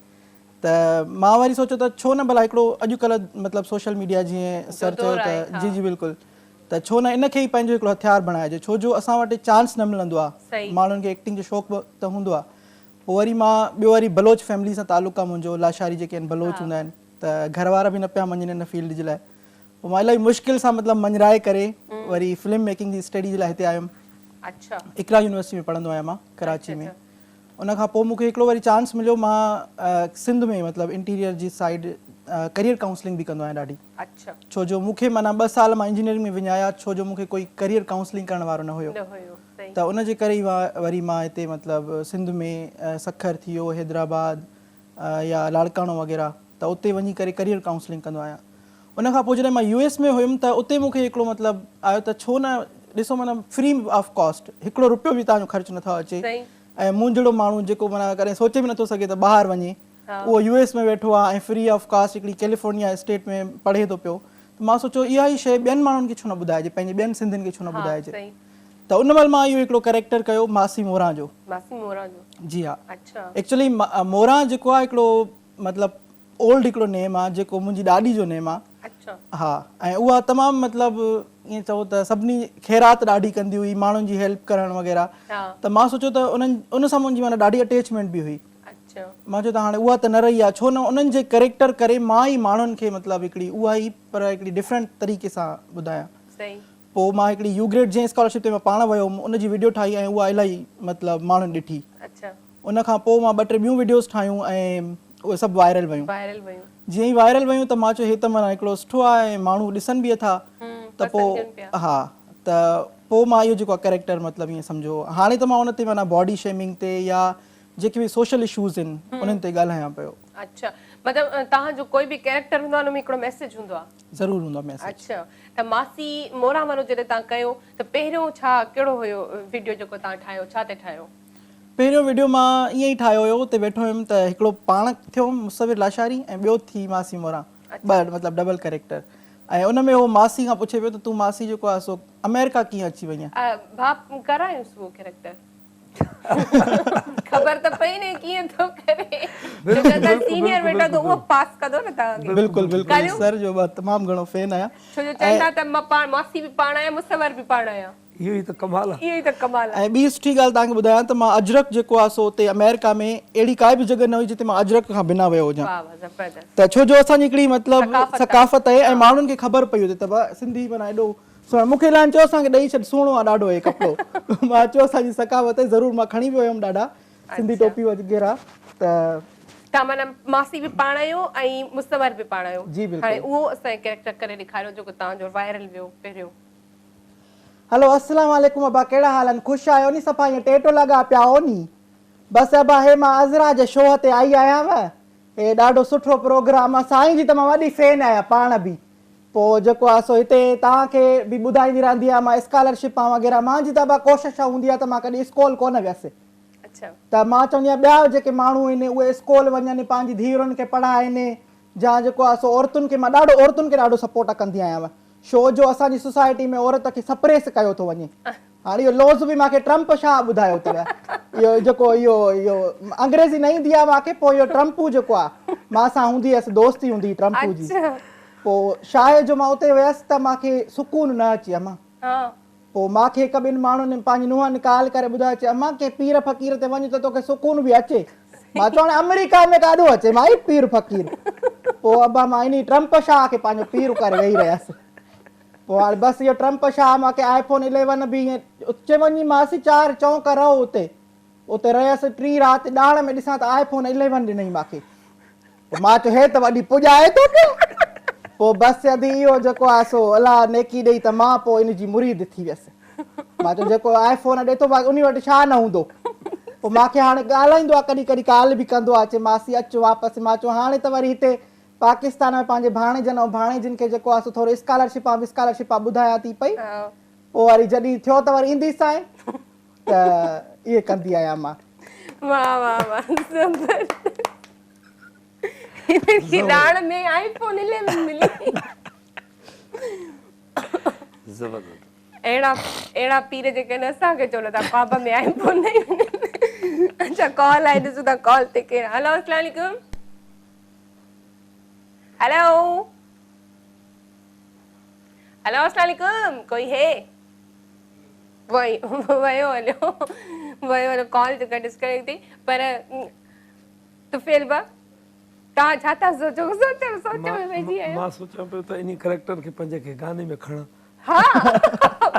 ته مان وري سوچيو ته ڇو نه ڀلا هڪڙو اڄ ڪلهه مطلب سوشل ميڊيا جيئن سر چيو ته جي جي بلڪل ته ڇو نه ان کي ئي پنهنجو هڪڙو هٿيار بڻائجي ڇو جو اسان وٽ چانس نه ملندو آهي ماڻهن کي ايڪٽنگ جو شوق به ته هوندو آهي پوء وري مان ٻيو وري بلوچ فيملي سان تعلق آهي منهنجو لاشاري جيڪي آهن بلوچ هوندا آهن ته گهر وارا به نه پيا مڃن ان فيلڊ جي لاء پوء مان الاهي مشڪل سان مطلب مڃرائي ڪري وري فلم ميڪنگ جي اسٽڊي جي لاء هتي آيم اقرا يونيورسٽي ۾ پڙهندو آهيان مان ڪراچي ۾ ان کان پوء مون کي هڪڙو وري چانس مليو مان سنڌ ۾ مطلب انٽيريئر جي سائيڊ ڪريئر ڪائونسلنگ به ڪندو آهيان ڏاڍي ڇو جو مون کي معنيٰ ٻه سال مان انجنيئرنگ ۾ وڃايا ڇو جو مون کي ڪوئي ڪريئر ڪائونسلنگ ڪرڻ وارو نه هيو ته ان جي ڪري ئي وري مان هتي مطلب سنڌ ۾ سکر ٿي ويو حيدرآباد يا لاڙڪاڻو وغيره ته اتي وڃي ڪري ڪريئر ڪائونسلنگ ڪندو آهيان. ان کان پوء جڏهن مان يو ايس ۾ هيم ته اتي مون کي هڪڙو مطلب آيو ته ڇو نه ڏسو معنيٰ فري آف ڪاسٽ هڪڙو روپيو به توهان جو خرچ نٿو اچي ۽ مون جهڙو ماڻهو جيڪو معنيٰ ڪڏهن سوچي به نٿو سگهي ته ٻاهر وڃي اهو يو ايس ۾ ويٺو آهي ۽ فري آف ڪاسٽ هڪڙي ڪيليفورنيا اسٽيٽ ۾ پڙهي ٿو پيو ته مان سوچيو اها ئي شيء ٻين ماڻهن کي ڇو نه ٻڌائجي پنهنجي ٻين سنڌين کي ڇو نه ٻڌائجي ته ان مهل مان اهو هڪڙو ڪريڪٽر ڪيو ماسي موران جو. ماسي موران جو. جي ها. اڇا. ايڪچولي موران جيڪو آهي هڪڙو مطلب اولڊ هڪڙو نيم آهي جيڪو منهنجي ڏاڏي جو نيم آهي. اڇا. ها ۽ اها تمام مطلب ائين چئو ته سڀني خيرات ڏاڍي ڪندي هئي ماڻهن جي هيلپ ڪرڻ وغيره ته مان سوچيو ته انهن ان سان منهنجي معنيٰ ڏاڍي اٽيچمينٽ به هئي. اڇا. مان چيو ته هاڻي اها ته نه رهي آهي ڇو نه انهن جي ڪريڪٽر ڪري مان ئي ماڻهن کي مطلب هڪڙي اها ئي پر هڪڙي ڊفرنٽ طريقي سان ٻڌايان. صحيح. پوء مان هڪڙي يو گريڊ جنهن اسڪالرشپ تي مان پاڻ ويو هوم ان جي وڊيو ٺاهي ۽ اها الاهي مطلب ماڻهن ڏٺي. اڇا. ان کان پوء مان ٻه ٽي ٻيون وڊيوز ٺاهيون ۽ اهي سڀ وائرل ويون. وائرل ويون. جيئن ئي وائرل ويون ته مان چيو هي ته معنيٰ هڪڙو سٺو آهي ۽ ماڻهو ڏسن به اٿا ته پوء ها ته پوء مان اهو جيڪو آهي ڪريڪٽر مطلب ائين سمجهو هاڻي ته مان ان تي معنيٰ باڊي شيمنگ تي يا جيڪي به سوشل اشوز آهن انهن تي ڳالهايان پيو. اڇا مطلب توهان جو ڪوئي به ڪريڪٽر هوندو آهي ان ۾ هڪڙو ميسيج هوندو آهي. ضرور هوندو آهي ميسيج. اڇا ته ماسي موران وارو جڏهن توهان ڪيو ته پهريون ڇا ڪهڙو هيو وڊيو جيڪو توهان ٺاهيو ڇا تي ٺاهيو؟ پهريون وڊيو مان ائين ئي ٺاهيو هيو اتي ويٺو هيم ته هڪڙو پاڻ ٿيو مصور لاشاري ۽ ٻيو ٿي ماسي موران ٻه مطلب ڊبل ڪريڪٽر ۽ ان ۾ هو ماسي کان پڇي پيو ته تون ماسي جيڪو آهي سو آمريڪا ڪيئن اچي وئينء؟ ڀاء ڪرايوس اهو ڪريڪٽر. خبر ته پئي نه ڪيئن ٿو ڪري. ڇو سينيئر ويٺو ته اهو پاس ڪندو نه توهان کي. بلڪل بلڪل سر جو مان تمام گهڻو فين آهيان. ڇو جو چون ٿا ته مان پاڻ ماسي به پاڻ آهيان مصور به پاڻ آهيان. اهو ئي ته ڪمال آهي. اهو ئي ته ڪمال آهي. ۽ ٻي سٺي ڳالهه توهان کي ٻڌايان ته مان اجرڪ جيڪو آهي سو اتي آمريڪا ۾ اهڙي ڪائي به جڳهه نه هئي جتي مان اجرڪ کان بنا ويو هجان. واهه واهه زبردست. ته ڇو جو اسان جي هڪڙي مطلب ثقافت آهي ۽ ماڻهن کي خبر پئي هتي ته سنڌي معنيٰ ايڏو سهڻو مون کي الاهين چيو اسان کي ڏئي ڇڏ سهڻو آ ڏاڍو هي ڪپڙو مان چيو اسان جي ثقافت آهي ضرور مان کڻي به ويم ڏاڍا سنڌي ٽوپي وغيره ته. توهان معنيٰ ماسي به پاڻ آهيو ۽ مصور به پاڻ آهيو. جي بلڪل. هاڻي اهو اسان کي ڪريڪٽر ڪري ڏيکاريو جيڪو توهان جو وائرل ويو پهريون. هلو السلام عليڪم ابا ڪهڙا حال آهن خوش آهيو ني صفا ائين ٽيٽو لڳا پيا آهو ني بس ابا هي مان عذرا جي شو تي آئي آهيان هي ڏاڍو سٺو پروگرام آ سائين جي ته مان وڏي فين آهيان پاڻ به پوء جيڪو آ سو هتي توهان کي به ٻڌائيندي رهندي آهيان مان اسڪالرشپان وغيره مانجي ته ابا ڪوشش هوندي آ ته مان ڪڏهن اسڪول ڪونه ويس ته مان چوندي آهيان ٻيا جيڪي ماڻهو آهن اهي اسڪول وڃن پنهنجي ڌيئرن کي پڙهائن جا جيڪو آ سو عورتن کي مان ڏاڍو عورتن کي ڏاڍو سپورٽ ڪندي آهيان شو جو اسان جي سوسائٽي ۾ عورت کي سپريس ڪيو ٿو وڃي هاڻي اهو لوز به مان کي ٽرمپ شاهه ٻڌايو اٿو اهو جيڪو اهو اهو انگريزي نه ايندي آ مان کي پوء اهو ٽرمپو جيڪو آ مان سان هوندي هيس دوستي هوندي هئي ٽرمپو جي پوء شاهه جو مان اتي ويس ته مان کي سڪون نه اچي امان پوء مان کي هڪ ٻن ماڻهن پنهنجي نونهن ڪال ڪري ٻڌايو چي امان ڪنهن پير فقير تي وڃ ته توکي سڪون به اچي مان چيو هاڻي آمريڪا ۾ ڪاڏو اچي مائي پير فقير پوء ابا مان انهي ٽرمپ شاهه کي پنهنجو پير ڪري ويهي رهيس پوء هاڻي بس اهو ٽرمپ شاهه مان کي آئي فون اليون به ائين چي وڃي ماسي چار چونڪ رهو اتي اتي رهيس ٽي رات ڏاڻ ۾ ڏسان ته آئي فون اليون ڏنئي مان کي پوء مان چيو هي ته وڏي پڄائي ٿو پيو پوء بس ادي اهو جيڪو آهي سو الله نيڪي ڏئي ته مان پوء ان جي مريد ٿي ويس مان چيو جيڪو آئي فون ڏي ٿو انهي وٽ ڇا نه هوندو پوء مان کي هاڻي ڳالهائيندو آهي ڪڏهن ڪڏهن ڪال به ڪندو آهي چي ماسي اچ واپس مان چيو هاڻي ته وري هتي پاڪستان ۾ پنهنجي ڀاڻيجن ۽ ڀاڻيجين کي جيڪو آهي سو ٿورو اسڪالرشپان وسڪالرشپان ٻڌايان ٿي پئي پوء وري جڏهن ٿيو ته وري اينديسانء ته اهي ڪندي آهيان مان. واه واه واه زبردست هنن کي ڏاڻ ۾ آئي فون 11 ملي. زبردست. اهڙا اهڙا پير جيڪي آهن اسان کي چون ٿا خواب ۾ آئي فون ڏئي وڃن. اڇا ڪال آئي ڏسون ٿا ڪال تي ڪير هلو اسلام عليڪم. هلو هلو اسلام عليڪم ڪوئي هي ويو هليو ويو هليو ڪال جيڪا ڊسڪنيڪٽ ٿي پر طفيل با توهان ڇا ٿا سوچو سوچ سوچ ۾ پئجي ويا آهيو مان سوچان پيو ته انهي ڪريڪٽر کي پنهنجي ڪنهن گاني ۾ کڻان ها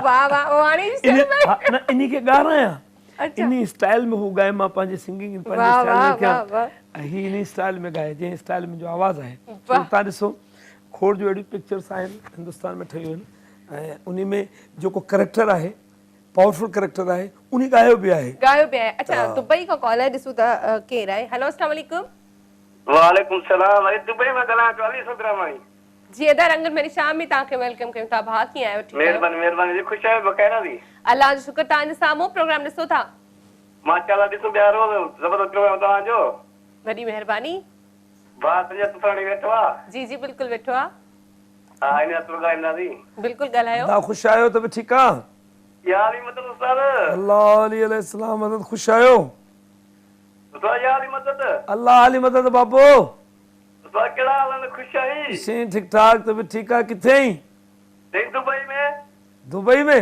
واه واه هاڻي نه انهي کي ڳارايان انهي اسٽائل ۾ هو ڳائي مان پنهنجي سنگنگ پنهنجي اسٽائل ۾ ڪيان ۽ هي انهي اسٽائل ۾ ڳائي جنهن اسٽائل ۾ منهنجو آواز آهي توهان ڏسو کوڙ جو اهڙيون پڪچرس آهن هندستان ۾ ٺهيون آهن ۽ انهي ۾ جيڪو ڪريڪٽر آهي پاورفل ڪريڪٽر آهي انهي ڳايو به آهي. ڳايو به آهي اڇا دبئي کان ڪال آهي ڏسون ته ڪير آهي هيلو اسلام عليڪم. وعليڪم السلام علي دبئي مان ڳالهايان پيو علي سندراماڻي. جي ادا رنگن ڀري شام ۾ توهان کي welcome ڪيون ٿا ڀاء ڪيئن آهيو ٺيڪ آهيو. مهرباني مهرباني جي خوش آهيو بخير آهيو. الله جو شڪر توهان جي سامهون پروگرام ڏسو ٿا. ماشاءالله ڏسون پيا روز زبردست پروگرام توهان جو. وڏي مهرباني. ڀاء سنجي سسراڻي ويٺو آ. جي جي بلڪل ويٺو آ. ها ان سان ٿورو ڳالهائينداسين. بلڪل ڳالهايو. ادا خوش آهيو ته به ٺيڪ آ. يا علي مدد استاد. الله علي عليه السلام مدد خوش آهيو. استاد يا علي مدد. الله علي مدد بابو. استاد ڪهڙا حال آهن خوش آهين. سائين ٺيڪ ٺاڪ ته به ٺيڪ آ ڪٿي آهين. سائين دبئي ۾. دبئي ۾.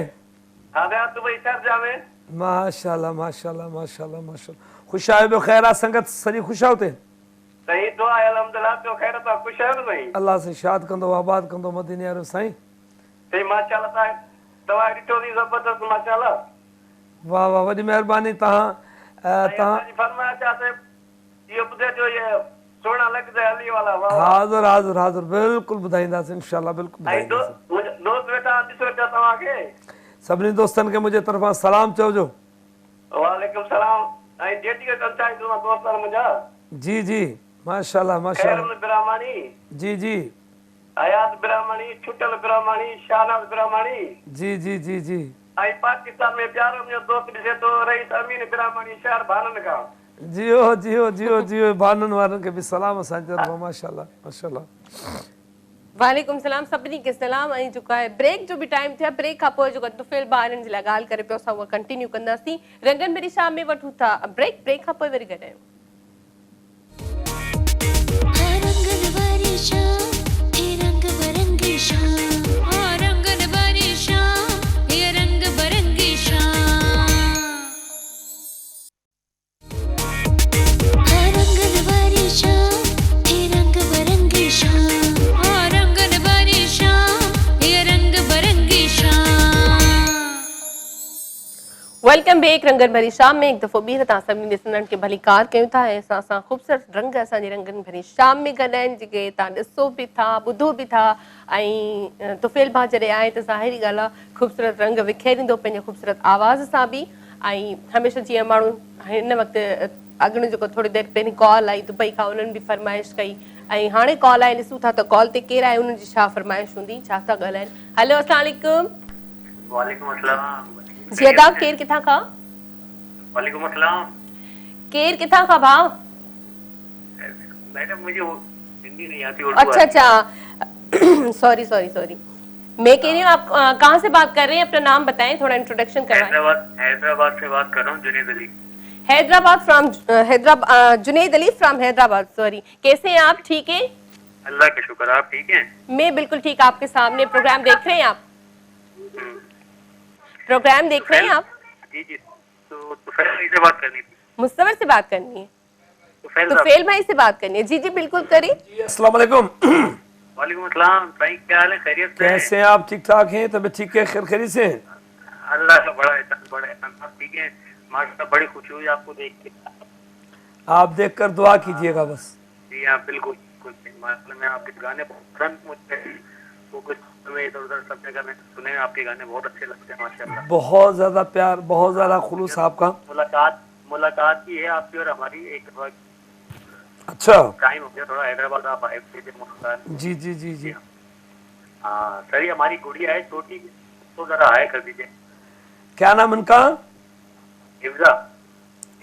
ها سائين دبئي شارجه ۾. ماشاءالله ماشاءالله ماشاءالله ماشاءالله خوش آهيو ٻيو خير آ سنگت سڄي خوش آ اتي. سائين دعا آهي الحمدلله ٻيو خير توهان خوش آهيو نه سائين. الله سائين شاد ڪندو آباد ڪندو مديني وارو سائين. سائين ماشاءالله توهان توهان کي ڏٺو سين زبردست ماشاءالله. واه واه وڏي مهرباني توهان سائين توهان. اسان جي فرمائش آ ته اهو ٻڌائجو اهي سهڻا لڳجي علي والا واه واه. حاضر حاضر حاضر بلڪل ٻڌائينداسين انشاء الله بلڪل ۽ ٻڌائينداسين. منهنجا دوست ويٺا آهن ڏسو ويٺا توهان کي. سڀني دوستن کي منهنجي طرفان سلام چئجو. وعليڪم سلام ۽ ڊيڊيڪيٽ ڪرڻ چاهيندس مان دوست آهن منهنجا. جي جي ماشاءالله خير ماشاءالله. محمد براهماڻي. جي جي. حيات براهماڻي، ڇٽل براهماڻي، شاهناز براهماڻي. جي جي جي جي. ۽ پاڪستان ۾ پيارو منهنجو دوست ڏسي ٿو رئيس امين براهماڻي شهر ڀانن کان. جيئو جيئو جيئو جيئو ڀانن وارن کي به سلام اسان جي طرفان ماشاءالله ماشاءالله. وعليڪم سلام سڀني کي سلام ۽ جيڪو آهي بريڪ جو به ٽائيم ٿيو آهي بريڪ کان پوء جيڪو طفيل ڀاء هنن جي لاء ڳالهه ڪري پيو اسان اها ڪنٽينيو ڪنداسين رنگن ڀري شام ۾ وٺون ٿا بريڪ بريڪ کان پوء وري گڏ آهيون. ها رنگن ڀري شام هي رنگ برنگي شام. ها رنگن ڀري شام هي رنگ برنگي شام. ها رنگن ڀري شام هي رنگ برنگي شام. ها رنگن ڀري شام هي رنگ برنگي شام. Welcome back رنگن ڀري شام ۾ هڪ دفعو ٻيهر توهان سڀني ڏسندڙن کي ڀليڪار ڪيون ٿا ۽ اسان سان خوبصورت رنگ اسان جي رنگن ڀري شام ۾ گڏ آهن جيڪي توهان ڏسو به ٿا ٻڌو به ٿا ۽ طفيل ڀاء جڏهن آهي ته ظاهري ڳالهه آهي خوبصورت رنگ وکيريندو پنهنجي خوبصورت آواز سان به ۽ هميشه جيئن ماڻهو هن وقت اڳڻ جيڪو ٿوري دير پهرين ڪال آئي دبئي کان انهن به فرمائش ڪئي ۽ هاڻي ڪال آئي ڏسون ٿا ته ڪال تي ڪير آهي انهن جي ڇا فرمائش هوندي ڇا ٿا ڳالهائن هيلو اسلام عليڪم. وعليڪم السلام جي ادا ڪير ڪٿان کان. وعليڪم السلام. ڪير ڪٿان کان ڀاء. ميڊم مجهي هندي نهي آتي اردو اچها اچها سوري سوري سوري مين ڪه رهي هون آپ ڪهان سي بات ڪر رهي هين اپنا نام بتائين ٿوڙا انٽروڊڪشن ڪروائين. حيدرآباد حيدرآباد سي بات ڪر رها هون جنيد علي. حيدرآباد فرام حيدرآباد جنيد علي فرام حيدرآباد سوري ڪيسي هين آپ ٺيڪ هين. الله کا شڪر آپ ٺيڪ هين. مين بلڪل ٺيڪ آپ ڪي سامني پروگرام ديک رهي هين آپ. پروگرام ديک رهي هين آپ. جي جي تو طفيل ڀائي سي بات ڪرني ٿي. مصور سي بات ڪرني هي. طفيل ڀائي سي بات ڪرني هي جي جي بلڪل ڪري. جي السلام عليڪم. وعليڪم السلام سائين ڪيا حال هي خيريت سي هين. ڪيسي هين آپ ٺيڪ ٺاڪ هين طبيعت ٺيڪ هي خير خيريت سي هين. الله کا بڙا احسان بڙا احسان آپ ٺيڪ هين ماشاءالله بڙي خوشي هئي آپ ڪو ديک ڪي. آپ ديک ڪر دعا ڪيجيي گا بس. جي ها بلڪل بلڪل ماشاءالله مين آپ ڪي گاني بهت پسند مجهي وہ ڪجهه مين ادهر ادهر سب جگه مين سني آپ ڪي گاني بهت اڇي لگتي هين ماشاءالله. بهت زياده پيار بهت زياده خلوص آپ ڪا. ملاقات ملاقات ڪي هي آپ ڪي اور هماري ايڪ دفعه. اڇا. ٽائيم هو گيا ٿوڙا حيدرآباد آپ آئي ٿي ملاقات. جي جي جي جي. ها سر يي هماري گڙيا هي ڇوٽي تو ذرا هائي ڪر ديجئي. ڪيا نام انڪا؟ حفظه.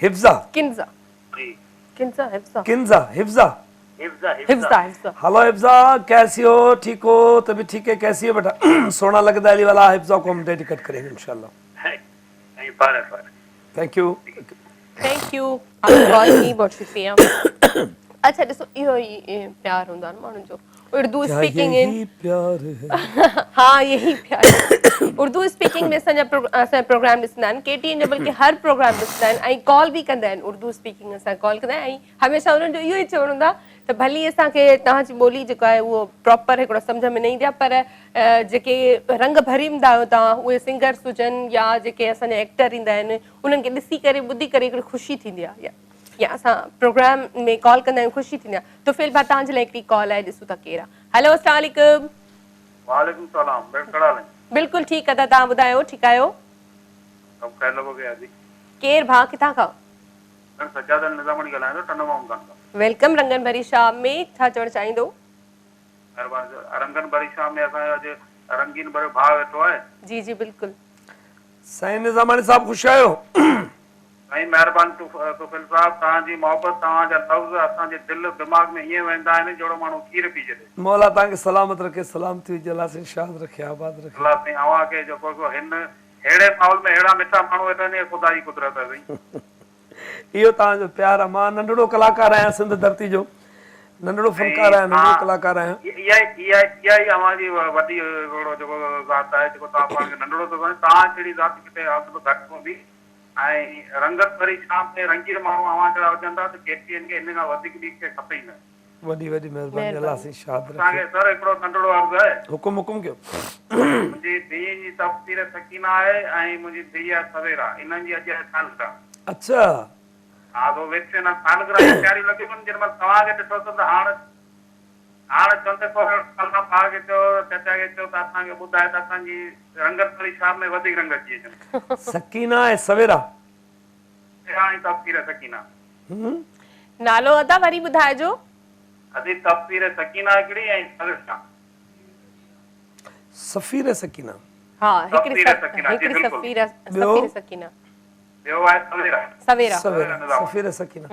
حفظه. ڪنزا. جي. ڪنزا حفظه. ڪنزا حفظه. حفظه حفظه حفظه. هلو حفظه ڪيسي هو ٺيڪ هو طبيعت ٺيڪ هي ڪيسي هي بيٽا سونا لڳدا علي والا حفظه ڪو هم ڊيڊيڪيٽ ڪرينگي انشاءالله. Thank you. Thank you آپ ني ڪال ڪي بهت شڪريه. اڇا ڏسو اهو ئي پيار هوندو آهي نه ماڻهن جو اردو اسپيڪنگ ان يهي پيار هي ها يهي پيار هي اردو اسپيڪنگ ۾ اسان جا اسان جا پروگرام ڏسندا آهن ڪي ٽي اين جا بلڪه هر پروگرام ڏسندا آهن ۽ ڪال به ڪندا آهن اردو اسپيڪنگ اسان ڪال ڪندا آهن ۽ هميشه انهن جو اهو ئي چوڻ هوندو آهي ته ڀلي اسان کي توهان جي ٻولي جيڪو آهي اهو پراپر هڪڙو سمجهه ۾ نه ايندي آهي پر جيڪي رنگ ڀريندا آهيو توهان اهي سنگرس هجن يا جيڪي اسان جا ايڪٽر ايندا آهن انهن کي ڏسي ڪري ٻڌي ڪري هڪڙي خوشي ٿيندي آهي يا اسان پروگرام ۾ ڪال ڪندا آهيون خوشي ٿيندي آهي طفيل ڀاء توهان جي لاء هڪڙي ڪال آهي ڏسون ٿا ڪير آهي هيلو اسلام عليڪم. وعليڪم السلام ڀيڻ ڪهڙا حال آهن. بلڪل ٺيڪ ادا توهان ٻڌايو ٺيڪ آهيو. سڀ خير لڳو پيو آهي جي. ڪير ڀاء ڪٿان کان. ڀيڻ سجاد علي نظاماڻي ڳالهايان ٿو ٽنڊو محمد خان کان. Welcome رنگن ڀري شام ۾ ڇا چوڻ چاهيندو. مھرباني سر. رنگن ڀري شام ۾ اسان جو اڄ رنگين ڀريو ڀاء ويٺو آهي. جي جي بلڪل. سائين نظاماڻي صاحب خوش آهيو. سائين مھرباني طفيل صاحب توھان جي محبت توھان جا لفظ اسان جي دل دماغ ۾ ائين ويندا آهن جهڙو ماڻهو کير پي ڇڏي. مولا توهان کي سلامت رکي سلامتي هجي الله سائين شاد رکي آباد رکي. الله سائين اوهان کي جيڪو سو هن ههڙي ماحول ۾ ههڙا مٺا ماڻهو ويٺا آهن اها خدا جي قدرت آهي سائين. اهو توهان جو پيار آ. مان ننڍڙو ڪلاڪار آهيان سنڌ ڌرتي جو ننڍڙو فنڪار آهيان ننڍڙو ڪلاڪار آهيان. اها اها ئي اوهان جي وڏي هڪڙو جيڪو ذات آهي جيڪو توهان پاڻ کي ننڍڙو ٿا سمجهو توهان جهڙي ذات ڪٿي هنڌ به گهٽ هوندي ۽ رنگت ڀري شام ۾ رنگين ماڻهو اوهان جهڙا هجن ٿا ته ڪي ٽي اين کي ان کان وڌيڪ ٻي شيء کپي ئي نه. وڏي وڏي مهرباني الله سائين شاد اسان رکي. کي سر هڪڙو ننڍڙو عرض آهي. حڪم حڪم ڪيو. منهنجي ڌيء جي تفسير سڪينه آهي ۽ منهنجي ڌيء آهي سويرا انهن جي اڄ آهي سالگرهه. اڇا. ها سو ويٺيون آهن سالگرهه جون تياريون لڳيون پيون جنهن مهل توهان کي ڏٺو اٿم ته هاڻ هاڻ چوندي ڪو الله ڀاء کي چيو چاچا کي چيو ته اسان کي ٻڌاء ته اسان جي رنگت ڀري شام ۾ وڌيڪ رنگ اچي اچن. سڪينه ۽ سويرا. سويرا ۽ تفسير سڪينه. نالو ادا وري ٻڌائجو. ادي تفسير سڪينه هڪڙي ۽ سويرا. سفير سڪينه. ها هڪڙي تفسير سڪينه جي هڪڙي بلڪل. سفير ٻيو؟ سفير سڪينه. ٻيو آهي سويرا. سويرا. سويرا سفير سڪينه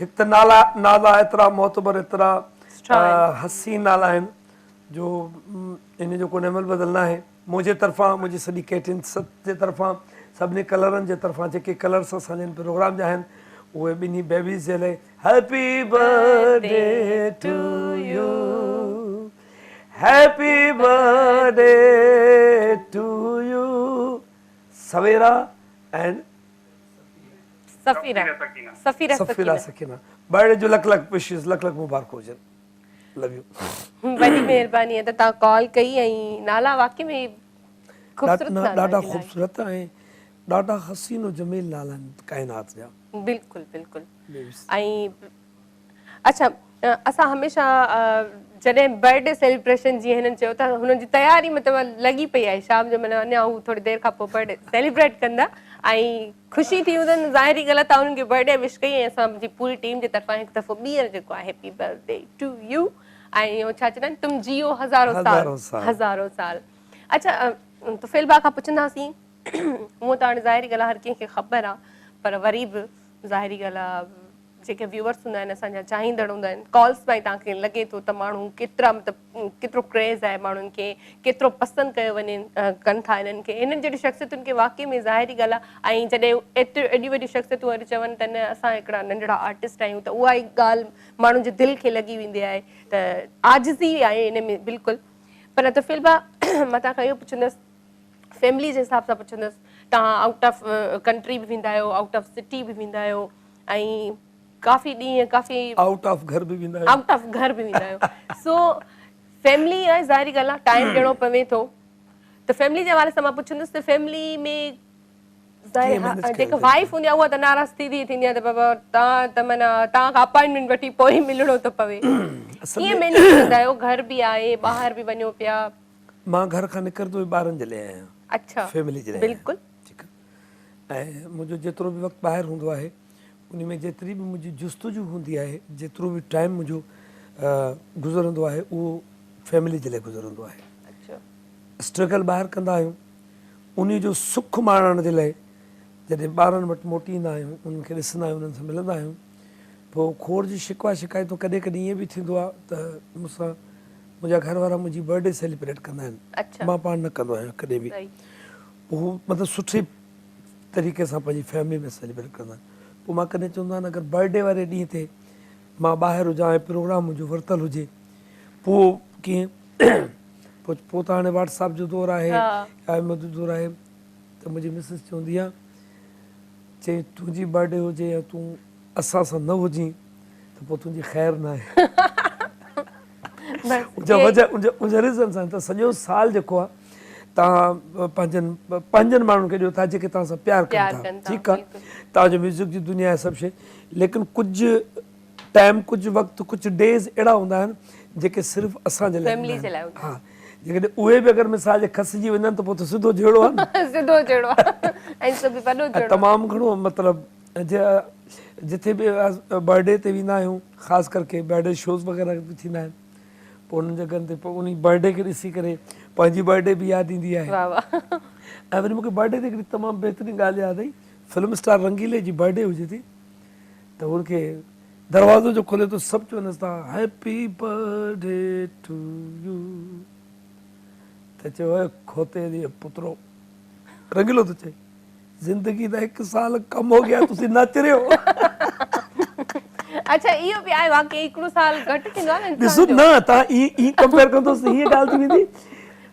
هڪ ته نالا نالا ايترا معتبر ايترا سٺا آهن. حسين نالا آهن جو ان جو ڪو نعم البدل ناهي. منهنجي طرفان منهنجي سڄي ڪي ٽي اين ست جي طرفان سڀني ڪلرن جي طرفان جيڪي ڪلرس اسان جي هن پروگرام جا آهن اهي ٻنهي بيبيز جي لاء happy birthday to you happy birthday to you Savera and Safira Safira Safira Sakina birthday جو لک لک وشز لک لک مبارڪون هجن. لو يو. وڏي مهرباني ادا توهان ڪال ڪئي ۽ نالا واقعي ۾ خوبصورت نالا ڏاڍا خوبصورت ۽ ڏاڍا حسين و جميل نالا آهن ڪائنات جا. بلڪل بلڪل ۽ اڇا اسان هميشه جڏهن برٿ ڊي سيليبريشن جيئن هنن چيو ته هنن جي تياري مطلب لڳي پئي آهي شام جو معنيٰ اڃا هو ٿوري دير کان پوء برٿ ڊي سيليبريٽ ڪندا ۽ خوشي ٿي هوندن ظاهري ڳالهه آهي توهان انهن کي برٿ ڊي وش ڪئي ۽ اسان جي پوري ٽيم جي طرفان هڪ دفعو ٻيهر جيڪو آهي happy birthday to you ۽ اهو ڇا چوندا آهن تم جيو هزارو سال هزارو سال اڇا طفيل ڀاء کان پڇنداسين هونء ته هاڻي ظاهري ڳالهه آهي هر ڪنهن کي خبر آهي پر وري به ظاهري ڳالهه آهي جيڪي ويوئرس هوندا آهن اسان جا چاهيندڙ هوندا آهن ڪالس مان ئي توهان کي لڳي ٿو ته ماڻهو ڪيترا مطلب ڪيترو ڪريز آهي ماڻهن کي ڪيترو پسند ڪيو وڃي ڪن ٿا هنن کي هنن جهڙي شخصيتن کي واقعي ۾ ظاهري ڳالهه آهي ۽ جڏهن ايتريون ايڏيون وڏيون شخصيتون وري چون ته نه اسان هڪڙا ننڍڙا آرٽسٽ آهيون ته اها ئي ڳالهه ماڻهن جي دل کي لڳي ويندي آهي ته عاجزي آهي ان ۾ بلڪل پر طفيل ڀاء مان توهان کان اهو پڇندس فيملي جي حساب سان پڇندس توهان آئوٽ آف ڪنٽري به ويندا آهيو آئوٽ آف سٽي به ويندا آهيو ۽ ڪافي ڏينهن ڪافي آئوٽ آف گهر به ويندا آهيو آئوٽ آف گهر به ويندا آهيو سو فيملي آهي ظاهري ڳالهه آهي ٽائيم ڏيڻو پوي ٿو ته فيملي جي حوالي سان مان پڇندس ته فيملي ۾ جيڪا وائيف هوندي آهي اها ته ناراض ٿيندي ئي ٿيندي آهي ته بابا توهان ته معنيٰ توهان کان اپائنٽمينٽ وٺي پوء ئي ملڻو ٿو پوي ڪيئن مينيج ڪندا آهيو گهر به آهي ٻاهر به وڃو پيا. مان گهر کان نڪرندو ئي ٻارن جي لاء آهيان اڇا فيملي جي لاء بلڪل ٺيڪ آهي ۽ منهنجو جيترو به وقت ٻاهر هوندو آهي ان ۾ جيتري به منهنجي جستجو هوندي آهي جيترو به ٽائيم منهنجو گذرندو آهي اهو فيملي جي لاء گذرندو آهي اسٽرگل ٻاهر ڪندا آهيون ان جو سک ماڻڻ جي لاء جڏهن ٻارن وٽ موٽي ايندا آهيون انهن کي ڏسندا آهيون انهن سان ملندا آهيون پوء کوڙ جي شڪوا شڪايتون ڪڏهن ڪڏهن ائين به ٿيندو آهي ته مون سان منهنجا گهر وارا منهنجي برٿ ڊي سيليبريٽ ڪندا آهن مان پاڻ نه ڪندو آهيان ڪڏهن به پوء هو مطلب سٺي طريقي سان پنهنجي فيملي ۾ سيليبريٽ ڪندا آهن پوء مان ڪڏهن چوندو آهيان اگر برٿ ڊي واري ڏينهن تي مان ٻاهر هجان ۽ پروگرام منهنجو ورتل هجي پوء ڪيئن پوء پوء ته هاڻي واٽس ايپ جو دور آهي آئي جو دور آهي ته منهنجي مسز چوندي آهي چي تنهنجي برٿ ڊي هجي يا تون اسان سان نه هجين ته پوء تنهنجي خير ناهي. ان جا وجه ان جا ريزنس آهن ته سڄو سال جيڪو آهي توهان پنهنجن پنهنجن ماڻهن کي ڏيو ٿا جيڪي توهان سان پيار ڪن ٿا ٺيڪ آهي توهان جو ميوزڪ جي دنيا آهي سڀ شي ليڪن ڪجهه ٽائيم ڪجهه وقت ڪجهه ڊيز اهڙا هوندا آهن جيڪي صرف اسان جي لاء هوندا آهن ها جيڪڏهن اهي به اگر مثال جي کسجي وڃن ته پوء ته سڌو جهيڙو آهي نه سڌو جهيڙو آهي ۽ سو به وڏو جهيڙو تمام گهڻو مطلب جتي به برٿ ڊي تي ويندا آهيون خاص ڪر ڪي برٿ ڊي شوز وغيره به ٿيندا آهن پوء انهن جڳهن تي پوء انهي برٿ ڊي کي ڏسي ڪري پنهنجي برٿ ڊي به ياد ايندي آهي واهه واهه ۽ وري مونکي برٿ ڊي تي هڪڙي تمام بهترين ڳالهه ياد آئي فلم اسٽار رنگيلي جي برٿ ڊي هجي ٿي ته هن کي دروازو جو کولي ٿو سڀ چونس ٿا happy birthday to you ته چيو اي کوتي the پترو رنگيلو ٿو چئي زندگي دا هڪ سال ڪم هو گيا تسين نچ رهي هو. اڇا اهو به آهي واقعي هڪڙو سال گهٽ ٿيندو آهي نه انسان ڏسو جو. نه تان ائين ائين ڪمپيئر ڪندوس ته هيئن ڳالهه ٿي ويندي.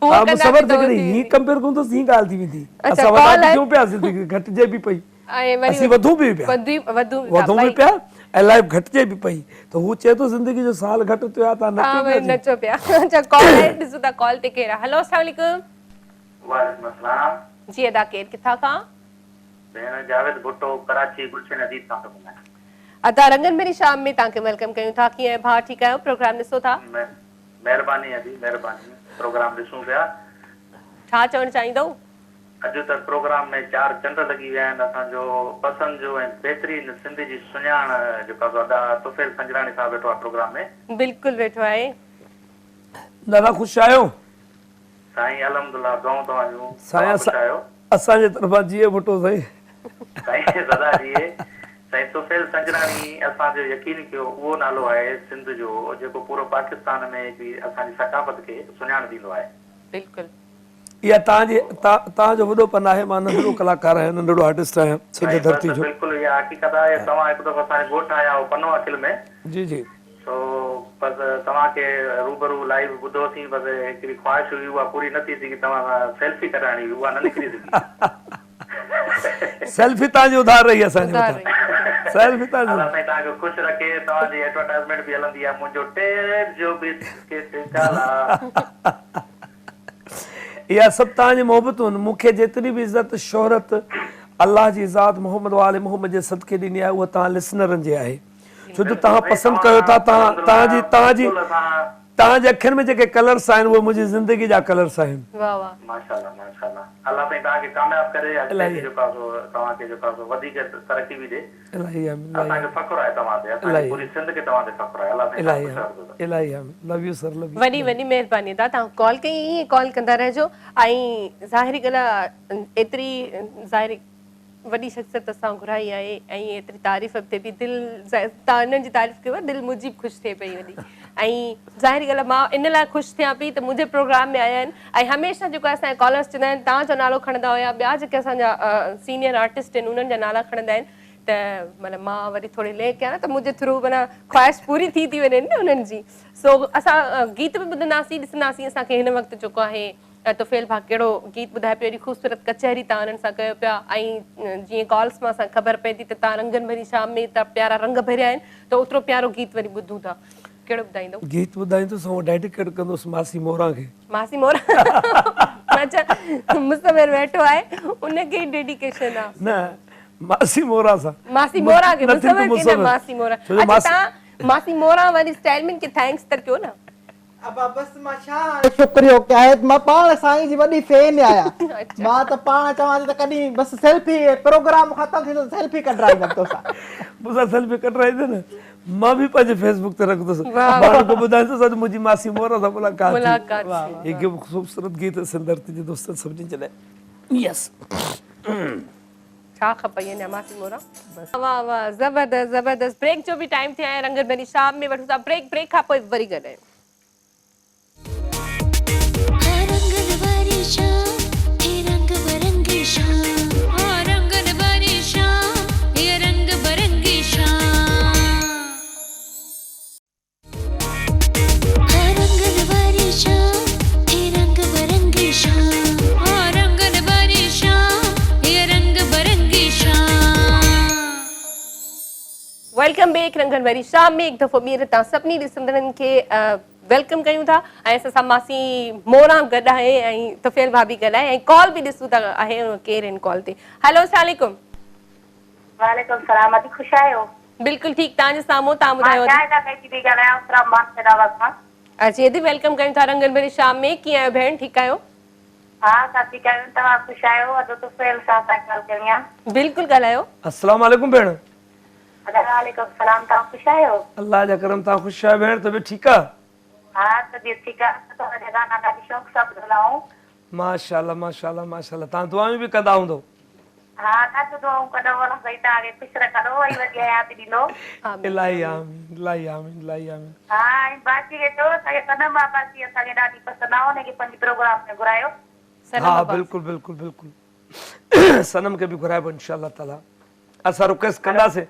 هو ها ڪندا مصور به ته هو جيڪڏهن ٿي هيئن ويندي. ڪمپيئر ڪندوس ته هيئن ڳالهه ٿي ويندي. اڇا اسان وڏا ڪال به آهي. ٿيون پيا زندگي گهٽجي به پئي. ۽ وري اسين وڌون به پيا. وڌي وڌون به پيا وڌون به ٻئي. پيا ۽ لائف گهٽجي به پئي ته هو چئي ٿو زندگي جو سال گهٽ ٿيو آهي تان تان نچو وري پيا جي. نچو پيا. اڇا ڪال آهي ڏسون ٿا ڪال تي ڪير آهي. هلو السلام عليڪم. وعليڪم السلام. جي ادا ڪير ڪٿان کان. ڀيڻ جاويد ڀٽو ڪراچي گلشن حديد کان ٿو ڳالهايان. ادا رنگن ڀري شام ۾ توهان کي welcome ڪيون ٿا ڪيئن آهيو ڀاء ٺيڪ آهيو پروگرام ڏسو ٿا. مهرباني ادي مهرباني پروگرام ڏسون پيا. ڇا چوڻ چاهيندؤ. اڄ ته پروگرام ۾ چار چنڊ لڳي ويا آهن اسان جو پسند جو ۽ بهترين سنڌ جي سڃاڻ جيڪو آ سو ادا طفيل سنجراڻي صاحب ويٺو آ پروگرام ۾. بلڪل ويٺو آهي. دادا خوش آهيو. سائين الحمدالله دعائون توهان جون سائين توهان خوش آهيو. اسان جي طرفان جيئي ڀٽو سائين. سائين سدا جيئي. سائين طفيل سنجراڻي اسان جو يقين ڪيو اهو نالو آهي سنڌ جو جيڪو پورو پاڪستان ۾ هڪڙي اسان جي ثقافت کي سڃاڻ ڏيندو آهي. بلڪل. اها توهان جي توهان جو وڏو پن آهي مان ننڍڙو ڪلاڪار آهيان ننڍڙو آرٽسٽ آهيان سنڌ سائين بس ڌرتي جو. بلڪل اها حقيقت آهي توهان هڪ دفعو اسان جي ڳوٺ آيا هئو پنو عاقل ۾. جي جي. سو بس توهان کي روبرو لائيو ٻڌوسين بس هڪڙي خواهش هئي اها پوري نه ٿي سگهي توهان سان سيلفي ڪڍائڻي هئي اها نه نڪري سگهي. سيلفي توهان جي اڌار رهي اسان جي اڌار مٿان رهي بلڪل. سيلفي توهان جي الله سائين توهان کي خوش رکي توهان جي ايڊورٽائزمينٽ به هلندي آهي منهنجو ٽيڊ جو بسڪيٽ ڪالا. اها سڀ توهان جي محبتون آهن مون کي جيتري به عزت شهرت الله جي ذات محمد وآل محمد جي صدقي ڏني آهي اها توهان لسنرن جي آهي ڇو ته بلڪل توهان سائين پسند ڪيو ٿا توهان توهان توهان جي الحمدلله توهان جي بلڪل اسان توهان جي اکين ۾ جيڪي ڪلرس آهن اهي منهنجي زندگي جا ڪلرس آهن. واه واه. ماشاءالله ماشاءالله الله سائين توهان کي ڪامياب ڪري اڳتي الاهي به جيڪو آهي سو توهان کي جيڪو آهي سو وڌيڪ ترقي به ڏي الاهي آمين الاهي اسان کي آمين فخر آهي توهان تي اسان کي الاهي پوري سنڌ کي توهان تي فخر آهي الله سائين توهان الاهي خوش آمين رکندو. الاهي آمين لو you sir لو يو وڏي وڏي مهرباني ادا توهان ڪال ڪئي ائين ڪال ڪندا رهجو ۽ ظاهري ڳالهه آ ايتري ظاهري وڏي شخصيت اسان گهرائي آهي ۽ ايتري تعريف به ٿئي پئي دل توهان انهن جي تعريف ڪيو دل منهنجي به خوش ٿئي پئي وڏي ۽ ظاهري ڳالهه مان ان لاء خوش ٿيان پئي ته منهنجي پروگرام ۾ آيا آهن ۽ هميشه جيڪو اسان جا ڪالرس چوندا آهن توهان جو نالو کڻندا هيا ٻيا جيڪي اسان جا سينيئر آرٽسٽ آهن انهن جا نالا کڻندا آهن ته مطلب مان وري ٿوري ليڪ آهيان ته منهنجي ٿرو معنيٰ خواهش پوري ٿي ٿي وڃي نه انهن جي سو اسان گيت به ٻڌنداسين ڏسنداسين اسان کي هن وقت جيڪو آهي طفيل ڀاء ڪهڙو گيت ٻڌائي پيو ايڏي خوبصورت ڪچهري توهان انهن سان ڪيو پيا ۽ جيئن ڪالس مان اسان کي خبر پئي ٿي ته توهان رنگن ڀري شام ۾ ايترا پيارا رنگ ڀريا آهن ته اوترو پيارو گيت وري ٻڌون ٿا ڪهڙو ٻڌائيندو. گيت ٻڌائيندس ۽ ڊيڊيڪيٽ ڪندس ماسي موران کي. ماسي موران اڇا مصور ويٺو آهي ان کي ئي ڊيڊيڪيشن آ. نه ماسي موران سان. ماسي موران کي نه ٿي مصور ته کي نه ماسي موران اڇا توهان ماسي موران واري اسٽائل ۾ ان کي thanks ته ڪيو نه. ابا بس مان ڇا هاڻي شڪريو ڪيان مان پاڻ سائين جي وڏي فين آهيان مان ته پاڻ چوان ٿي ته ڪڏهن بس سيلفي پروگرام ختم ٿيندو ته سيلفي ڪڍرائيندم توسان. مون سان سيلفي ڪڍرائيندين نه مان به پنهنجي فيس بڪ تي رکندس ماڻهن کي ٻڌائيندس اڄ منهنجي ماسي موران سان ملاقات ٿي. هي خوبصورت گيت سنڌ ڌرتي جي دوستن سڀني جي لاء يس. ڇا کپئي اڃا ماسي موران. واه واه زبردست زبردست بريڪ جو به ٽائيم ٿيو آهي رنگن ڀري شام ۾ وٺون ٿا بريڪ بريڪ کان پوء وري گڏ آهيون. ها رنگن ڀري شام هي رنگ برنگي شام. ها رنگن ڀري شام هي رنگ برنگي شام. ها رنگن ڀري شام هي رنگ برنگي شام. ها رنگن ڀري شام هي رنگ برنگي شام. Welcome back رنگن ڀري شام ۾ هڪ دفعو ٻيهر توهان سڀني ڏسندڙن کي welcome ڪيون ٿا ۽ اسان سان ماسي موران گڏ آهي ۽ طفيل ڀاڀي گڏ آهي ۽ ڪال به ڏسون ٿا آهي ڪير هن ڪال تي هلو السلام عليڪم. وعليڪم السلام ادي خوش آهيو. بلڪل ٺيڪ توهان جي سامهون توهان مان ٻڌايو ادي. شاهده قيدي پئي ڳالهايان فرام مانسيد آباد کان. اچي ادي welcome ڪيون ٿا رنگن ڀري شام ۾ ڪيئن آهيو ڀيڻ ٺيڪ آهيو. ها اسان ٺيڪ آهيون توهان خوش آهيو ادو طفيل صاحب سان ڳالهه ڪرڻي آ. بلڪل ڳالهايو. السلام عليڪم ڀيڻ. ادا وعليڪم السلام توهان خوش آهيو. الله جا ڪرم توهان خوش آهيو ڀيڻ طبيعت ٺيڪ آ. ها طبيعت ٺيڪ آ اسان توهان جا گانا ڏاڍي شوق سان ٻڌندا آهيون. ماشاءالله ماشاءالله ماشاءالله توهان دعائون به ڪندا هوندو. ها ڏاڍو دعائون ڪندو الله سائين توهان کي خوش رکندو ۽ وڏي حياتي ڏيندو. الاهي آمين الاهي آمين الاهي آمين. ها ۽ باچي کي چئو اسان کي صنم عباسي اسان کي ڏاڍي پسند آ ان کي پنهنجي پروگرام ۾ گهرايو. ها بلڪل بلڪل بلڪل صنم کي به گهرائبو انشاء الله تعالي اسان رڪويسٽ ڪنداسين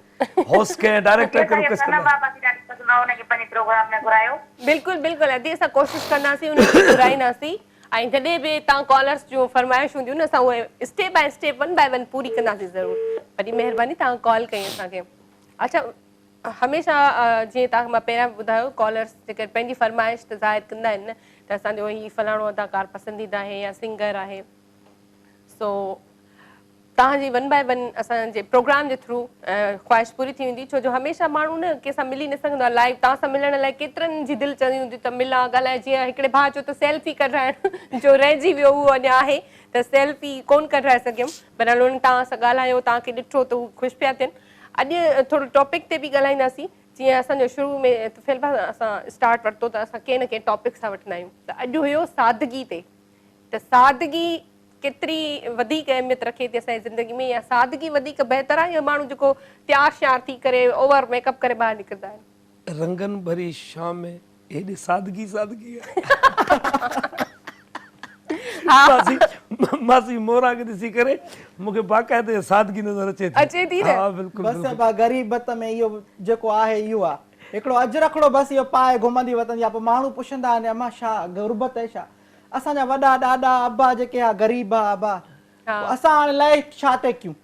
هوسٽ کي ۽ ڊائريڪٽر کي رڪويسٽ صنم ڪنداسين. عباسي ڏاڍي پسند آ ان کي پنهنجي پروگرام ۾ گهرايو. بلڪل بلڪل ادي اسان ڪوشش ڪنداسين انهن کي گهرائينداسين ۽ جڏهن به توهان ڪالرس جون فرمائش هونديون نه اسان اهي step by step one by one پوري ڪنداسين ضرور وڏي مهرباني توهان ڪال ڪئي اسان کي اڇا هميشه جيئن توهان کي مان پهريان به ٻڌايو ڪالرس جيڪر پنهنجي فرمائش ته ظاهر ڪندا آهن نه ته اسان جو هي فلاڻو اداڪار پسنديده آهي يا سنگر آهي سو توهان جي ون بائي ون اسان جي پروگرام جي ٿرو خواهش پوري ٿي ويندي ڇو جو هميشه ماڻهو نه ڪنهن سان ملي نه سگهندو آهي لائيو توهان سان ملڻ لاء ڪيترن جي دل چوندي هوندي ته ملان ڳالهايان جيئن هڪڙي ڀاء چيو ته سيلفي ڪڍرائڻ جو رهجي ويو اهو اڃا آهي ته سيلفي ڪون ڪڍرائي سگهيم بهرحال انهن توهان سان ڳالهايو توهان کي ڏٺو ته هو خوش پيا ٿين اڄ ٿورو ٽاپڪ تي به ڳالهائينداسين جيئن اسان جو شروع ۾ طفيل ڀاء اسان اسٽارٽ ورتو ته اسان ڪنهن نه ڪنهن ٽاپڪ سان وٺندا آهيون ته اڄ هيو سادگي تي ته سادگي ڪيتري وڌيڪ اهميت رکي ٿي اسان جي زندگي ۾ يا سادگي وڌيڪ بهتر آهي يا ماڻهو جيڪو تيار شيار ٿي ڪري اوور ميڪ اپ ڪري ٻاهر نڪرندا آهن. رنگن ڀري شام ۾ هيڏي سادگي سادگي آهي. ماسي ماسي مورا کي ڏسي ڪري مون کي باقاعده سادگي نظر اچي ٿي. اچي ٿي نه. ها بلڪل بس بلڪل. ابا غريبت ۾ اهو جيڪو آهي اهو آ. هڪڙو اجرڪڙو بس اهو پائي گهمندي وتندي آ پوء ماڻهو پڇندا آهن امان ڇا غربت آهي ڇا؟ اسان جا وڏا ڏاڏا ابا جيڪي ها غريب ها ابا پوء اسان هاڻي لئي ڇا تي ڪيون؟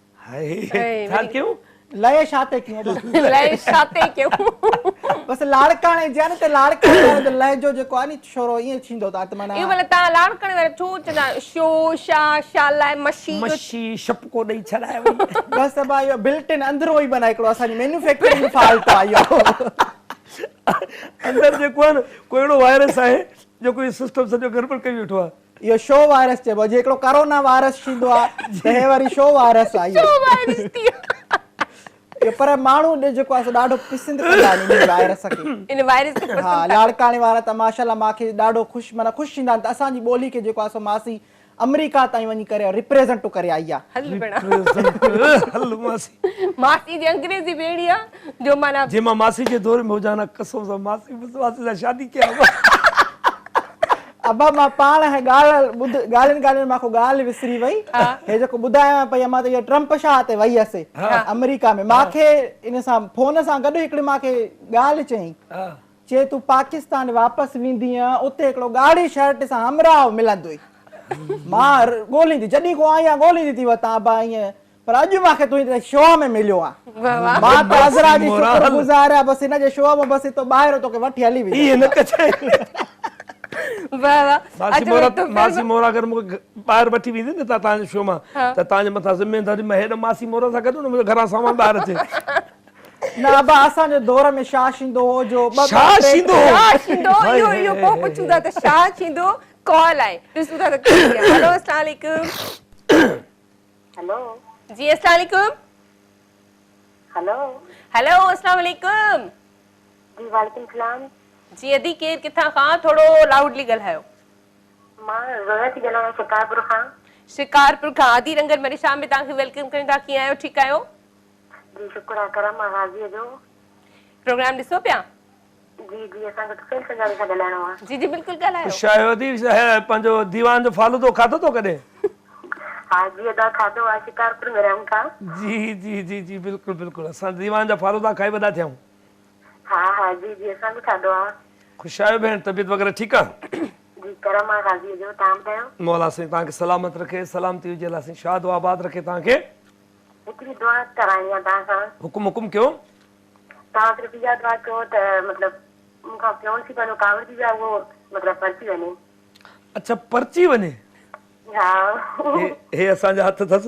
ڇا ڪيون؟ لئي ڇا تي ڪيون ابا؟ لئي ڇا تي ڪيون؟ بس لاڙڪاڻي جي آ نه ته لاڙڪاڻي وارن جو لهجو جيڪو آ ني ڇورو ائين ٿيندو ته معنيٰ. اهو ڀلا توهان لاڙڪاڻي وارا ڇو چوندا آهيو شو شا شا لاء مشي جو. مشي شپڪو ڏئي ڇڏائي وئي. بس ابا اهو بلٽ ان اندرون ئي معنيٰ هڪڙو اسان جي مينوفيڪچرنگ فالٽ آ اهو. اندر جيڪو آ نه ڪو اهڙو وائرس آهي جيڪو هي سسٽم سڄو گڙٻڙ ڪري ويٺو آ. اهو شو وائرس چئبو آ جيئن هڪڙو ڪرونا وائرس ٿيندو آ ته هي وري شو وائرس آ اهو. شو وائرس ٿي ويو. اهو پر ماڻهو جيڪو آ سو ڏاڍو پسند ڪندا آهن انهي وائرس کي. ان وائرس کي پسند ها ٿا ڪن. لاڙڪاڻي وارا ته ماشاءالله مان کي ڏاڍو خوش معنيٰ خوش ٿيندا آهن ته اسان جي ٻولي کي جيڪو آ سو ماسي آمريڪا تائين وڃي ڪري ريپريزنٽ ڪري آئي آ. هل ڀيڻا. ريپريزنٽ هل ماسي. ماسي جي انگريزي به اهڙي آ جو معنيٰ. جي مان ماسي جي دور ۾ هجان ها قسم سان ماسي ماسي سان شادي ڪيان ها. ابا مان پاڻ هي ڳالهه ٻڌ ڳالهين ڳالهين مان کان ڳالهه وسري وئي هي جيڪو ٻڌايان پئي مان ته اهو ٽرمپ شاهه تي وئي هيس آمريڪا ۾ مان کي ان سان فون سان گڏ هڪڙي مان کي ڳالهه چيائين چي تون پاڪستان واپس ويندينء اتي هڪڙو ڳاڙهي شرٽ سان همراهه ملندوئي. مان ڳوليندي جڏهن کان آئي آهيان ڳوليندي ٿي وتان ابا ائين پر اڄ مان کي تون هتي شو ۾ مليو آن. مان ته عذرا جي شڪر گذار آهيان بس هن جي شو مان بس هتو ٻاهر توکي وٺي هلي ويندس. ائين نه ڪجانء. واه واه ماسي مورا ماسي مورا اگر مون کي ٻاهر وٺي ويندي نه توهان جي شو مان ته توهان جي مٿان ذميداري مان هيڏو ماسي مورا سان گڏ نه منهنجو گهران سامان ٻاهر اچي. نه ابا اسان جي دور ۾ شا شيندو هو جو ٻه ٻه ٽي ٽي. شا شيندو اهو اهو پوء پڇون ٿا ته شا شيندو ڪال آهي ڏسون ٿا ته ڪير آهي هلو اسلام عليڪم. هلو. جي اسلام عليڪم. هلو. هلو اسلام عليڪم. جي وعليڪم سلام. جي ادي ڪير ڪٿان کان ٿورو لائوڊلي ڳالهايو. مان زويا ٿي ڳالهايان شڪارپور کان. شڪارپور کان ادي رنگن ڀري شام ۾ توهان کي welcome ڪريون ٿا ڪيئن آهيو ٺيڪ آهيو. جي شڪر آ ڪرم آ غازيء جو. پروگرام ڏسو پيا. جي جي اسان کي طفيل سنجاڻي سان ڳالهائڻو آ. جي جي بلڪل ڳالهايو. خوش آهيو ادي پنهنجو ديوان جو فالودو کاڌو تو ڪڏهن. ها جي ادا کاڌو آ شڪارپور ۾ رهون ٿا. جي جي جي جي بلڪل بلڪل اسان ديوان جا فالودا کائي وڏا ٿيا آهيون. ها ها جي جي اسان به کاڌو آ. خوش آهيو ڀيڻ طبيعت وغيره ٺيڪ آ. جي ڪرم آ غازيء جو توهان ٻڌايو. مولا سائين توهان کي سلامت رکي سلامتي هجي الله سائين شاد و آباد رکي توهان کي. هڪڙي دعا ڪرائڻي آ توهان کان. حڪم حڪم ڪيو. توهان صرف اها دعا ڪيو ته مطلب مون کان فيونسي پنهنجو ڪاوڙجي ويو آ اهو مطلب پرچي وڃي. اڇا پرچي وڃي. ها. هي هي اسان جا هٿ ٿس.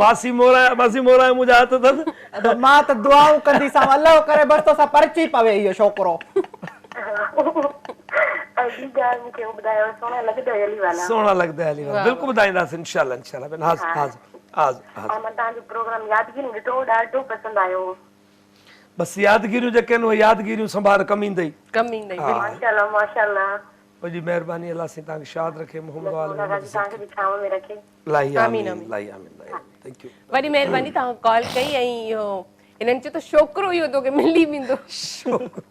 ماسي مورا ماسي مورا منهنجا هٿ ٿس. ابا مان ته دعائون ڪنديسانو الله ڪري بس توسان پرچي پوي اهو ڇوڪرو. ۽ ٻي ڳالهه مون کي اهو ٻڌايو سهڻا لڳندء علي والا. سهڻا لڳندء علي والا بلڪل ٻڌائينداسين انشاء الله انشاء الله حاضر حاضر حاضر حاضر. ۽ مان توهان جو پروگرام يادگيريون ڏٺو ڏاڍو پسند آيو. بس يادگيريون جيڪي آهن اهي يادگيريون سنڀار ڪم ايندئي. ڪم ايندئي بلڪل. ماشاء الله ماشاء الله. وڏي مهرباني الله سائين توهان کي شاد رکي محمد و آل الله محمد غازي توهان کي به ڇانو ۾ رکي. الاهي آمين آمين آمين. الاهي آمين الاهي آمين thank you. وڏي مهرباني توهان ڪال ڪئي ۽ اهو هنن چيو ته شوڪرو اهو توکي ملي ويندو. شوڪرو.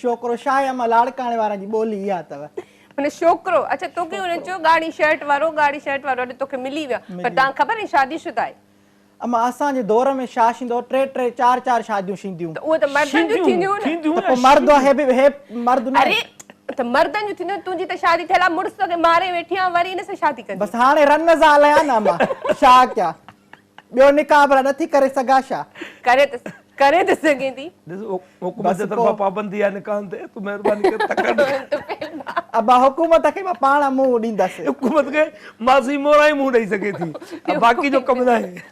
شوڪرو شاهه اما لاڙڪاڻي وارن جي ٻولي اها اٿو. هن شوڪرو اڇا توکي هنن چيو ڳاڙهي شرٽ وارو ڳاڙهي شرٽ وارو اڄ توکي ملي ويو پر توهان خبر آهي شادي شده آهي. اما اسان جي دور ۾ ڇا شيندو هو ٽي ٽي چار چار شاديون شينديون. ته اهو ته مردن جون ٿينديون نه. ته پوء مرد هي به هي مرد نه. اري ته مردن جون ٿينديون تنهنجي ته شادي ٿيل آهي مڙس توکي ماري ويٺي آهي وري هن سان شادي ڪندين. بس هاڻي رن زال آهيان نه اما ڇا ڪيان. ٻيو نڪاح ڀلا نٿي ڪري سگهان ڇا؟ ڪري ته ڪري ته سگهين ٿي. ڏس حڪومت جي طرفان پابندي آهي نڪاحن تي تون مهرباني ڪري تڪڙ نه ڪر. ابا حڪومت کي مان پاڻ منهن ڏيندس. حڪومت کي ماسي مورا ئي منهن ڏئي سگهي ٿي باقي جو ڪم ناهي.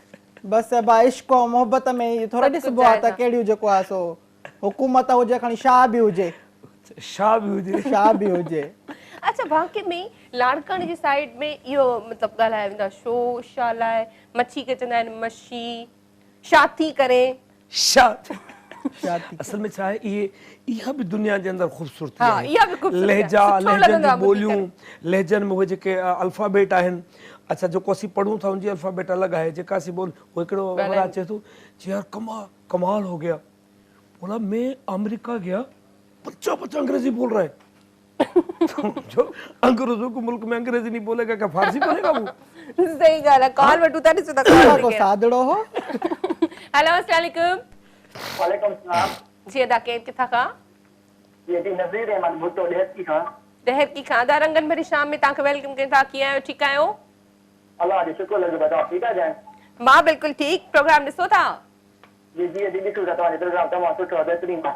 بس ابا عشق ۽ محبت ۾ ئي ٿورو ڏسبو آهي ته ڪهڙيون جيڪو آهي سو حڪومت هجي کڻي شاهه به هجي. شاهه به هجي. شاهه به هجي. اڇا واقعي ۾ لاڙڪاڻي جي سائيڊ ۾ اهو مطلب ڳالهايو ويندو آهي شو شا لاء مڇي کي چوندا آهن مشي شا ٿي ڪرين. شا ٿي. اصل ۾ ڇا آهي اهي اها به دنيا جي اندر خوبصورتي ها آهي اها به خوبصورتي آهي لهجا سٺو لهجن لڳندو جون آهي ٻڌي ٻوليون ڪري. لهجن ۾ اهي جيڪي الفابيٽ آهن اڇا جيڪو اسين پڙهون ٿا ان جي الفابيٽ الڳ آهي جيڪا اسين ٻول هو هڪڙو همراهه ڳالهائين چئي ٿو چي يار ڪما ڪمال هو گيا بولا مين آمريڪا گيا بچا بچا انگريزي بول رها هي جو انگريزو ڪي ملڪ ۾ انگريزي نهين بولي گا ڪيا فارسي بولي گا هو. صحيح ڳالهه آهي ڪال وٺون ٿا ڏسون ٿا ڪال تي ڪو ڪير آهي. سادڙو هو. هيلو السلام عليڪم. وعليڪم السلام. جي ادا ڪير ڪٿان کان. جي ادي نذير احمد ڀٽو ڏهرڪي کان. ڏهرڪي کان ادا رنگن ڀري شام ۾ توهان کي welcome ڪيون ٿا ڪيئن آهيو ٺيڪ آهيو. الله جو شڪر لڳو پيو توهان ٺيڪ آهيو جان. مان بلڪل ٺيڪ پروگرام ڏسو ٿا. جي جي ادي ڏسون ٿا توهان جو پروگرام تمام سٺو آهي بهترين آهي.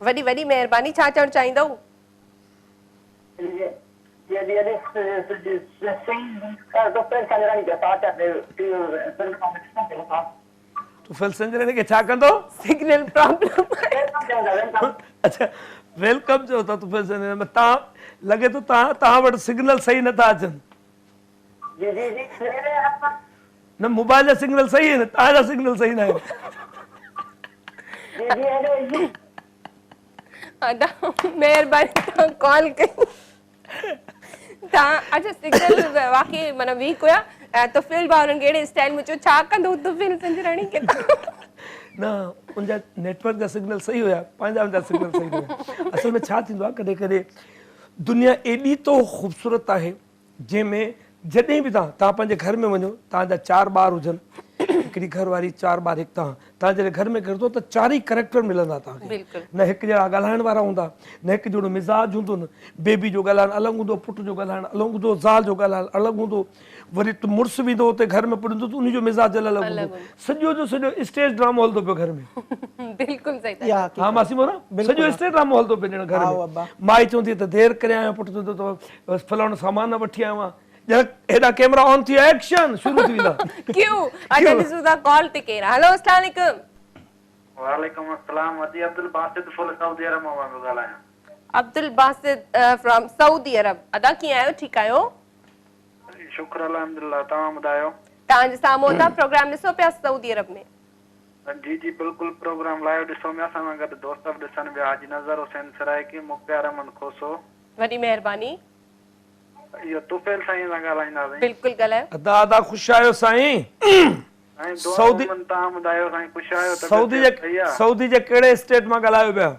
وڏي وڏي مهرباني ڇا چوڻ چاهيندؤ. طفيل سنجراڻي کي ڇا ڪندو؟ سگنل پرابلم اڇا welcome چئو ٿا طفيل سنجراڻي تان لڳي ٿو تان توهان وٽ سگنل صحيح نٿا اچن. جي جي جي نه موبائل جا سگنل صحيح آهن توهان جا سگنل صحيح نه آهن. جي جي ادا مهرباني توهان ڪال ڪئي توهان اڇا سگنل واقعي معنيٰ ويڪ هيا ۽ طفيل ڀاء انهن کي اهڙي اسٽائل ۾ چيو ڇا ڪندو طفيل سنجراڻي کي نه ان جا نيٽورڪ جا سگنل صحيح هيا پنهنجا ان جا سگنل صحيح نه هيا اصل ۾ ڇا ٿيندو آهي ڪڏهن ڪڏهن دنيا ايڏي تو خوبصورت آهي جنهن ۾ جڏهن به توهان توهان پنهنجي گهر ۾ وڃو توهان جا چار ٻار هجن هڪڙي گهر واري چار ٻار هڪ توهان توهان جڏهن گهر ۾ گهڙندو ته چار ئي ڪريڪٽر ملندا توهان کي نه هڪ جهڙا ڳالهائڻ وارا هوندا نه هڪ جهڙو مزاج هوندو نه بيبي جو ڳالهائڻ الڳ هوندو پٽ جو ڳالهائڻ الڳ هوندو زال جو ڳالهائڻ الڳ هوندو وري مڙس به ايندو اتي گهر ۾ پڄندو ته انهي جو مزاج الڳ هوندو سڄو جو سڄو اسٽيج ڊرامو هلندو پيو گهر ۾. بلڪل صحيح ٿا چئو. ها ماسي مورا سڄو اسٽيج ڊرامو هلندو پيو ڄڻ گهر ۾ مائي چوندي ته دير ڪري آيو آهيان پٽ چوندو ته بس فلاڻو سامان نه وٺي آيو آهيان ڄڻ هيڏا ڪيمرا آن ٿي ويا ايڪشن شروع ٿي ويندا. ڪيو اچا ڏسون ٿا ڪال تي ڪير آهي هلو اسلام عليڪم. وعليڪم السلام ادي عبدالباسط ڦل سعودي عرب مان پيو ڳالهايان. عبدالباسط فرام سعودي عرب ادا ڪيئن آهيو ٺيڪ آهيو. شڪر الحمدلله توهان ٻڌايو. توهان جي سامهون ادا پروگرام ڏسو پيا سعودي عرب ۾. جي جي بلڪل پروگرام لائيو ڏسون پيا اسان سان گڏ دوست به ڏسن پيا حاجي نظر حسين سرائيڪي مختيار احمد کوسو. وڏي مهرباني. اهو طفيل سائين سان ڳالهائينداسين. بلڪل ڳالهايو. ادا ادا خوش آهيو سائين. سائين دعا مومن توهان ٻڌايو سائين خوش آهيو طبيعت صحت صحيح آ. سعودي جي ڪهڙي اسٽيٽ مان ڳالهايو پيا.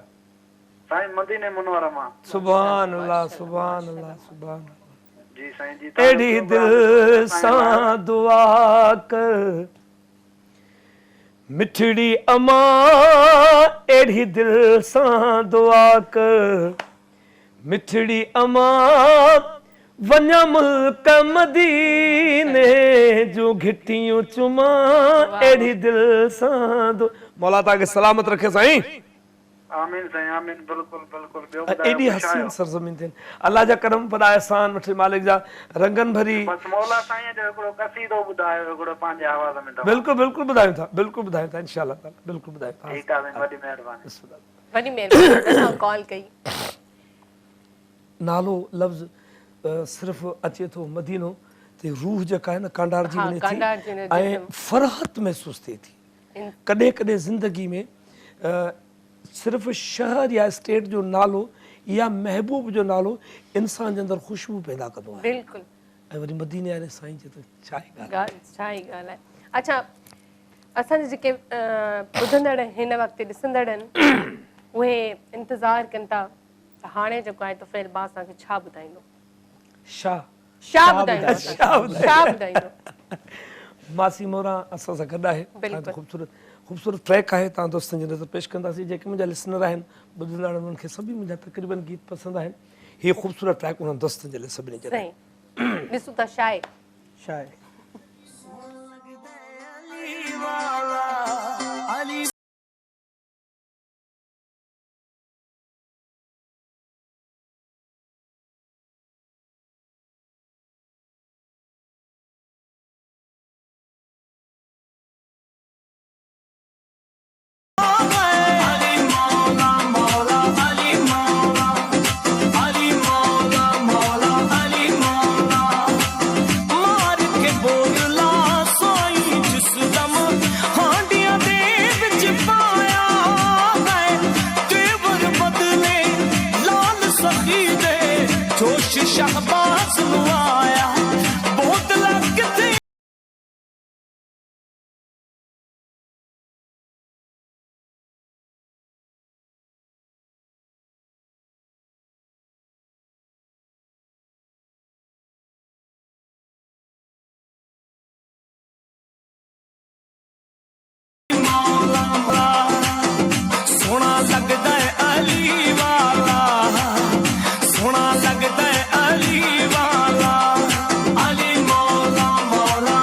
سائين مديني منوره مان. سبحان الله سبحان الله سبحان الله. جي سائين جي توهان جو اهڙي پروگرام دل ڏسون پيا سائين لائيو. سان دعا ڪر مٺڙي امان اهڙي دل سان دعا ڪر مٺڙي امان وڃان ملڪ مديني جون گهٽيون چمان اهڙي دل سان دعا مولا توهان کي سلامت رکي سائين. آمين سائين آمين بلڪل بلڪل ٻيو ٻڌايو ايڏي خوش حسين آهيو. سرزمين تي الله جا ڪرم وڏا احسان مٺي مالڪ جا رنگن ڀري. بس مولا سائين جو هڪڙو قصيدو ٻڌايو هڪڙو پنهنجي آواز ۾ توهان. بلڪل بلڪل ٻڌايون ٿا بلڪل ٻڌايون ٿا انشاء الله تعالي بلڪل ٻڌايون ٿا. ٺيڪ آ سائين وڏي مهرباني. بسم الله. وڏي مهرباني توهان ڪال ڪئي. نالو لفظ صرف اچي ٿو مدينو تي روح جيڪا آهي نه ڪانڊارجي وڃي ٿي ۽ فرحت محسوس ٿئي ٿي. ڪڏهن ڪڏهن زندگي ۾ صرف شهر يا اسٽيٽ جو نالو يا محبوب جو نالو انسان جي اندر خوشبو پيدا ڪندو آهي. بلڪل. ۽ وري مديني واري سائين جي ته ڇا ئي ڳالهه آهي. ڇا ئي ڳالهه آهي. اڇا اسان جا جيڪي ٻڌندڙ هن وقت ڏسندڙ آهن اهي انتظار ڪن ٿا ته هاڻي جيڪو آهي طفيل ڀاء اسان کي ڇا ٻڌائيندو. شاهه. شاهه ٻڌائيندو شاهه ٻڌائيندو. ماسي موران اسان سان گڏ آهي بلڪل خوبصورت خوبصورت ٽريڪ آهي توهان دوستن جي نظر پيش ڪنداسين جيڪي منهنجا لسنر آهن ٻڌندڙ آهن انهن کي سڀئي منهنجا تقريبن گيت پسند آهن هي خوبصورت ٽريڪ انهن دوستن جي لاء سڀني جي لاء سائين ڏسون ٿا شاهه شاهه ਸ਼ਹਬਾਜ਼ ਨੂੰ ਆਇਆ, ਬੋਤਲਾਂ ਕਿੱਥੇ? ਸੋਹਣਾ ਲੱਗਦਾ ਏ ਅਲੀ ਵਾਲਾ, ਸੋਹਣਾ ਲੱਗਦਾ ਏ ਅਲੀ ਵਾਲਾ, ਅਲੀ ਮੌਲਾ ਮੌਲਾ।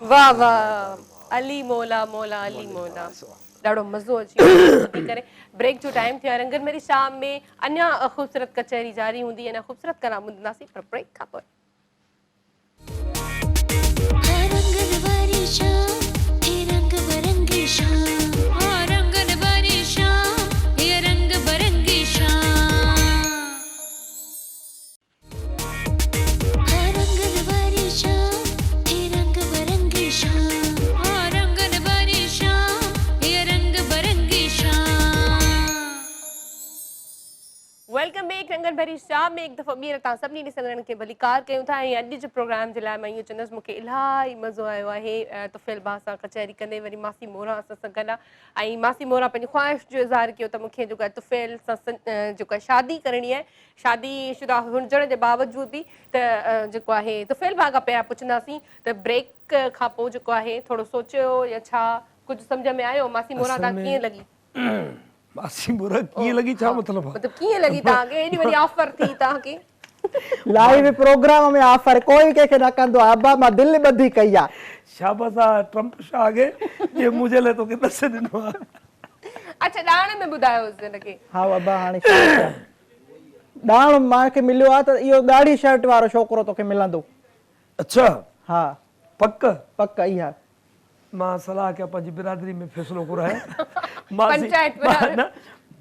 वाह वाह, अली मौला मौला अली मौला, ॾाढो मज़ो अची वियो ॿुधी करे। ब्रेक जो टाइम थियो आहे, रंगन भरी शाम में अञा ख़ूबसूरत कचहरी जारी हूंदी, अञा ख़ूबसूरत कलाम ॿुधंदासीं, पर ब्रेक खां पोइ। रंगन भरी शाम, हे रंग बिरंगी शाम, हाँ रंगन भरी शाम, हे रंग बिरंगी शाम, हाँ रंगन भरी शाम, हे रंग बिरंगी शाम, हाँ रंगन भरी शाम, हे रंग बिरंगी शाम। Welcome back रंगन भरी शाम में एक दफ़ो ॿीहर तव्हां सभिनी ॾिसंदड़नि खे भलीकार कयूं था। ऐं अॼु जे प्रोग्राम जे लाइ मां इहो चवंदुसि, मूंखे इलाही मज़ो आयो आहे तुफ़ैल भाउ सां कचहरी कंदे। वरी मासी मोरा असां सां गॾु आहे ऐं मासी मोरा पंहिंजी ख़्वाहिश जो इज़हार कयो त मूंखे जेको आहे तुफ़ैल सां जेको आहे शादी करणी आहे, शादीशुदा हुजण जे बावजूद बि। त जेको आहे तुफ़ैल भाउ खां पहिरियां पुछंदासीं त ब्रेक खां पोइ जेको आहे थोरो सोचियो या छा कुझु सम्झ में आयो? मासी मोरा असल तव्हां में कीअं लॻी? मासी मोरा कीअं लॻी छा मतिलबु आहे? मतिलबु कीअं लॻी तव्हांखे? एॾी वॾी ऑफर थी तव्हांखे? लाइव प्रोग्राम में ऑफर कोई कंहिंखे न कंदो आहे अब्बा, मां दिलि ॿधी कई आहे। शाबाश आहे ट्रंप शाह खे जे मुंहिंजे लाइ तोखे ॾस ॾिनो आहे। अच्छा, ॾाण में ॿुधायो हुनखे। हा अब्बा, हाणे ॾाण मूंखे मिलियो आहे त इहो ॻाढ़ी शर्ट वारो छोकिरो तोखे मिलंदो। अच्छा। हा। पक? पक इहा। मां सलाह कयां पंहिंजी बिरादरी में फ़ैसिलो घुरायां। पंचायत बराबर। न,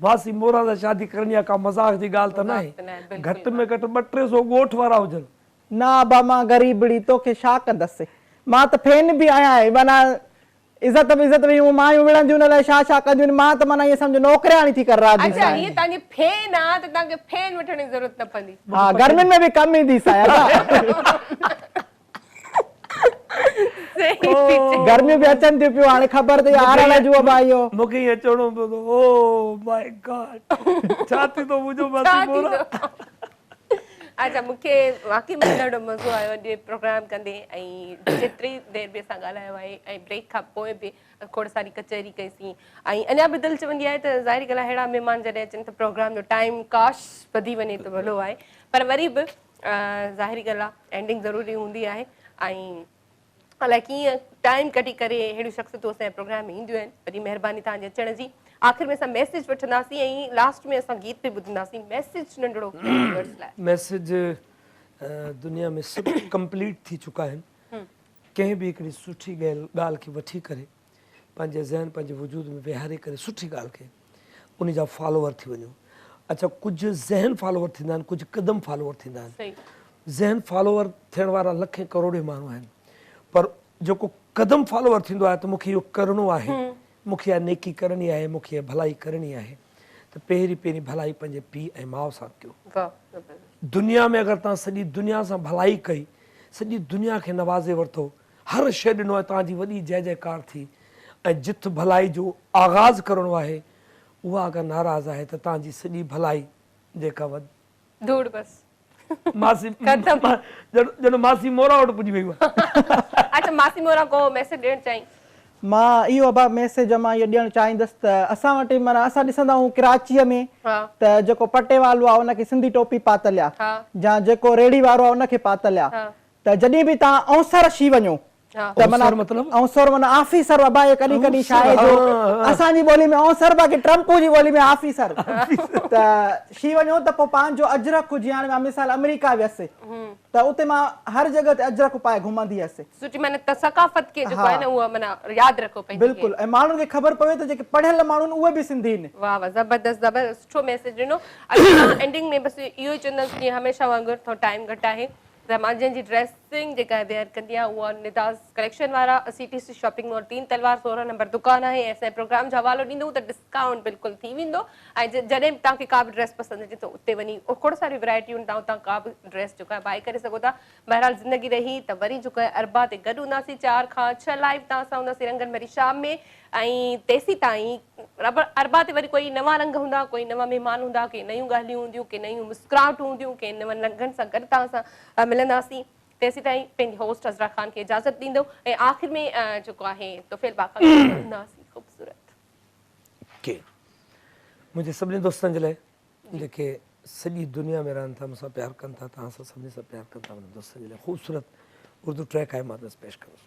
मासी मोरा सां शादी करणी आहे, का मज़ाक जी ॻाल्हि त न आहे। मज़ाक त न आहे, बिल्कुल। घटि में घटि 200-300 ॻोठ वारा हुजनि। न अब्बा, मां ग़रीबड़ी तोखे छा कंदसि, मां त फैन बि आहियां, माना इज़त बि इज़त बि मायूं विड़ंदियूं आहिनि, अलाए छा छा कंदियूं आहिनि, मां त माना ईअं सम्झो नौकरियाणी थी कर राज़ी अच्छा, सां। हीअ तव्हांजी फैन आहे त तव्हांखे फैन वठण जी ज़रूरत न पवंदी। हा, गर्मियुनि में बि कमु ईंदी सां अब्बा। गर्मियूं बि अचनि थियूं पियूं, हाणे ख़बर अथई आरण जो अब्बा इहो। मूंखे ईअं चवणो पियो त ओ my God, छा थींदो मुंहिंजो मासी छा मोरा? थींदो? अच्छा, मूंखे वाकई में ॾाढो मज़ो आयो अॼु प्रोग्राम कंदे ऐं जेतिरी देरि बि असां ॻाल्हायो आहे ऐं ब्रेक खां पोइ बि खोड़ सारी कचहरी कईसीं ऐं अञा बि दिलि चवंदी आहे त ज़ाहिरी ॻाल्हि आहे, अहिड़ा महिमान जॾहिं अचनि त प्रोग्राम जो टाइम काश वधी वञे त भलो आहे, पर वरी बि ज़ाहिरी ॻाल्हि आहे एंडिंग ज़रूरी हूंदी आहे ऐं अलाए कीअं टाइम कढी करे अहिड़ियूं शख़्सियतूं असांजे प्रोग्राम में ईंदियूं आहिनि। वॾी महिरबानी तव्हांजे अचण जी। आख़िर में असां मैसेज वठंदासीं ऐं लास्ट में असां गीत बि ॿुधंदासीं। मैसेज नंढड़ो व्यूअर्स लाइ। मैसेज दुनिया में सभु कंप्लीट थी चुका आहिनि। कंहिं बि हिकिड़ी सुठी ॻाल्हि खे वठी करे पंहिंजे ज़हन पंहिंजे वजूद में विहारे करे सुठी ॻाल्हि खे उन जा फॉलोअर थी वञो। अच्छा, कुझु ज़हन फॉलोअर थींदा आहिनि, कुझु कदम फॉलोअर थींदा आहिनि। ज़हन फॉलोअर थियण वारा लखे करोड़े माण्हू आहिनि, पर जेको قدم فالوور ٿيندو آهي ته مون کي اهو ڪرڻو آهي، مون کي اها نيڪي ڪرڻي آهي، مون کي اها ڀلائي ڪرڻي آهي ته پهرين پهرين ڀلائي پنهنجي پيء ۽ ماء سان ڪيو. دنيا ۾ اگر توهان سڄي دنيا سان ڀلائي ڪئي، سڄي دنيا کي نوازي ورتو، هر شيء ڏنو ۽ توهان جي وڏي جئه جئڪار ٿي ۽ جت ڀلائي جو آغاز ڪرڻو آهي، اها اگر ناراض آهي ته توهان جي سڄي ڀلائي جيڪا وڌ. ڌوڙ بس. ماسي ڄڻ ماسي مورا وٽ پڄي وئي هئا. اڇا ماسي مورا ڪو ميسيج ڏيڻ چاهين. مان اهو ابا ميسيج مان اهو ڏيڻ چاهيندس ته اسان وٽ معنيٰ اسان ڏسندا آهيون ڪراچيء ۾ ته جيڪو پٽيوالو آهي ان کي سنڌي ٽوپي پاتل آ يا جيڪو ريڙهي وارو آهي ان کي پاتل آ ته جڏهن به توهان اونسر ٿي وڃو ته معنيٰ اونسر معنيٰ آفيسر ابا اهو ڪڏهن ڪڏهن ڇا آهي جو اسان جي ٻولي ۾ اونسر باقي ٽرمپو جي ٻولي ۾ آفيسر ته ٿي وڃو ته پوء پنهنجو اجرڪ جيئن هاڻي مان مثال آمريڪا ويس ته اتي مان هر جڳهه تي اجرڪ پائي گهمندي هيس. سٺي معنيٰ ته ثقافت کي جيڪو آهي نه اهو معنيٰ ياد رکو پنهنجي کي. بلڪل ۽ ماڻهن کي خبر پوي ته جيڪي پڙهيل ماڻهو آهن اهي به سنڌي آهن. واه واه زبردست زبردست سٺو ميسيج ڏنو. اڇا مان اينڊنگ ۾ بس اهو ئي چوندس جيئن هميشه وانگر ٿورو ٽائيم گهٽ آهي ته مان جنهن جي ڊريسنگ جيڪا ويئر ڪندي آهيان اها نداز ڪليڪشن وارا سي ٽي سي شاپنگ مال تين تلوار 16 نمبر دڪان آهي ۽ اسان جي پروگرام جو حوالو ڏيندو ته ڊسڪائونٽ بلڪل ٿي ويندو ۽ جڏهن به توهان کي ڪا به ڊريس پسند اچي ته اتي وڃي کوڙ ساريون ورائٽيون آهن توهان اتان ڪا به ڊريس جيڪو آهي بائي ڪري سگهو ٿا. بهرحال زندگي رهي ته وري جيڪو آهي اربع تي گڏ هونداسين 4 کان 6 لائيو توهان سان هونداسين رنگن ڀري شام ۾ ۽ تيسيتائين اربع تي وري ڪوئي نوان رنگ هوندا ڪوئي نوان مهمان هوندا ڪي نيون ڳالهيون هونديون ڪي نيون مسڪراهٽون هونديون ڪي نون رنگن سان گڏ توهان سان ملنداسين تيسيتائين پنهنجي هوسٽ عذرا خان کي اجازت ڏيندو ۽ آخر ۾ جيڪو آهي طفيل باکا کي ٻڌنداسين خوبصورت. ڪي منهنجي سڀني دوستن جي لاء جيڪي سڄي دنيا ۾ رهن ٿا مون سان پيار ڪن ٿا توهان سان سڀني سان پيار ڪن ٿا انهن دوستن جي لاء خوبصورت اردو ٽريڪ آهي مان پيش ڪندس.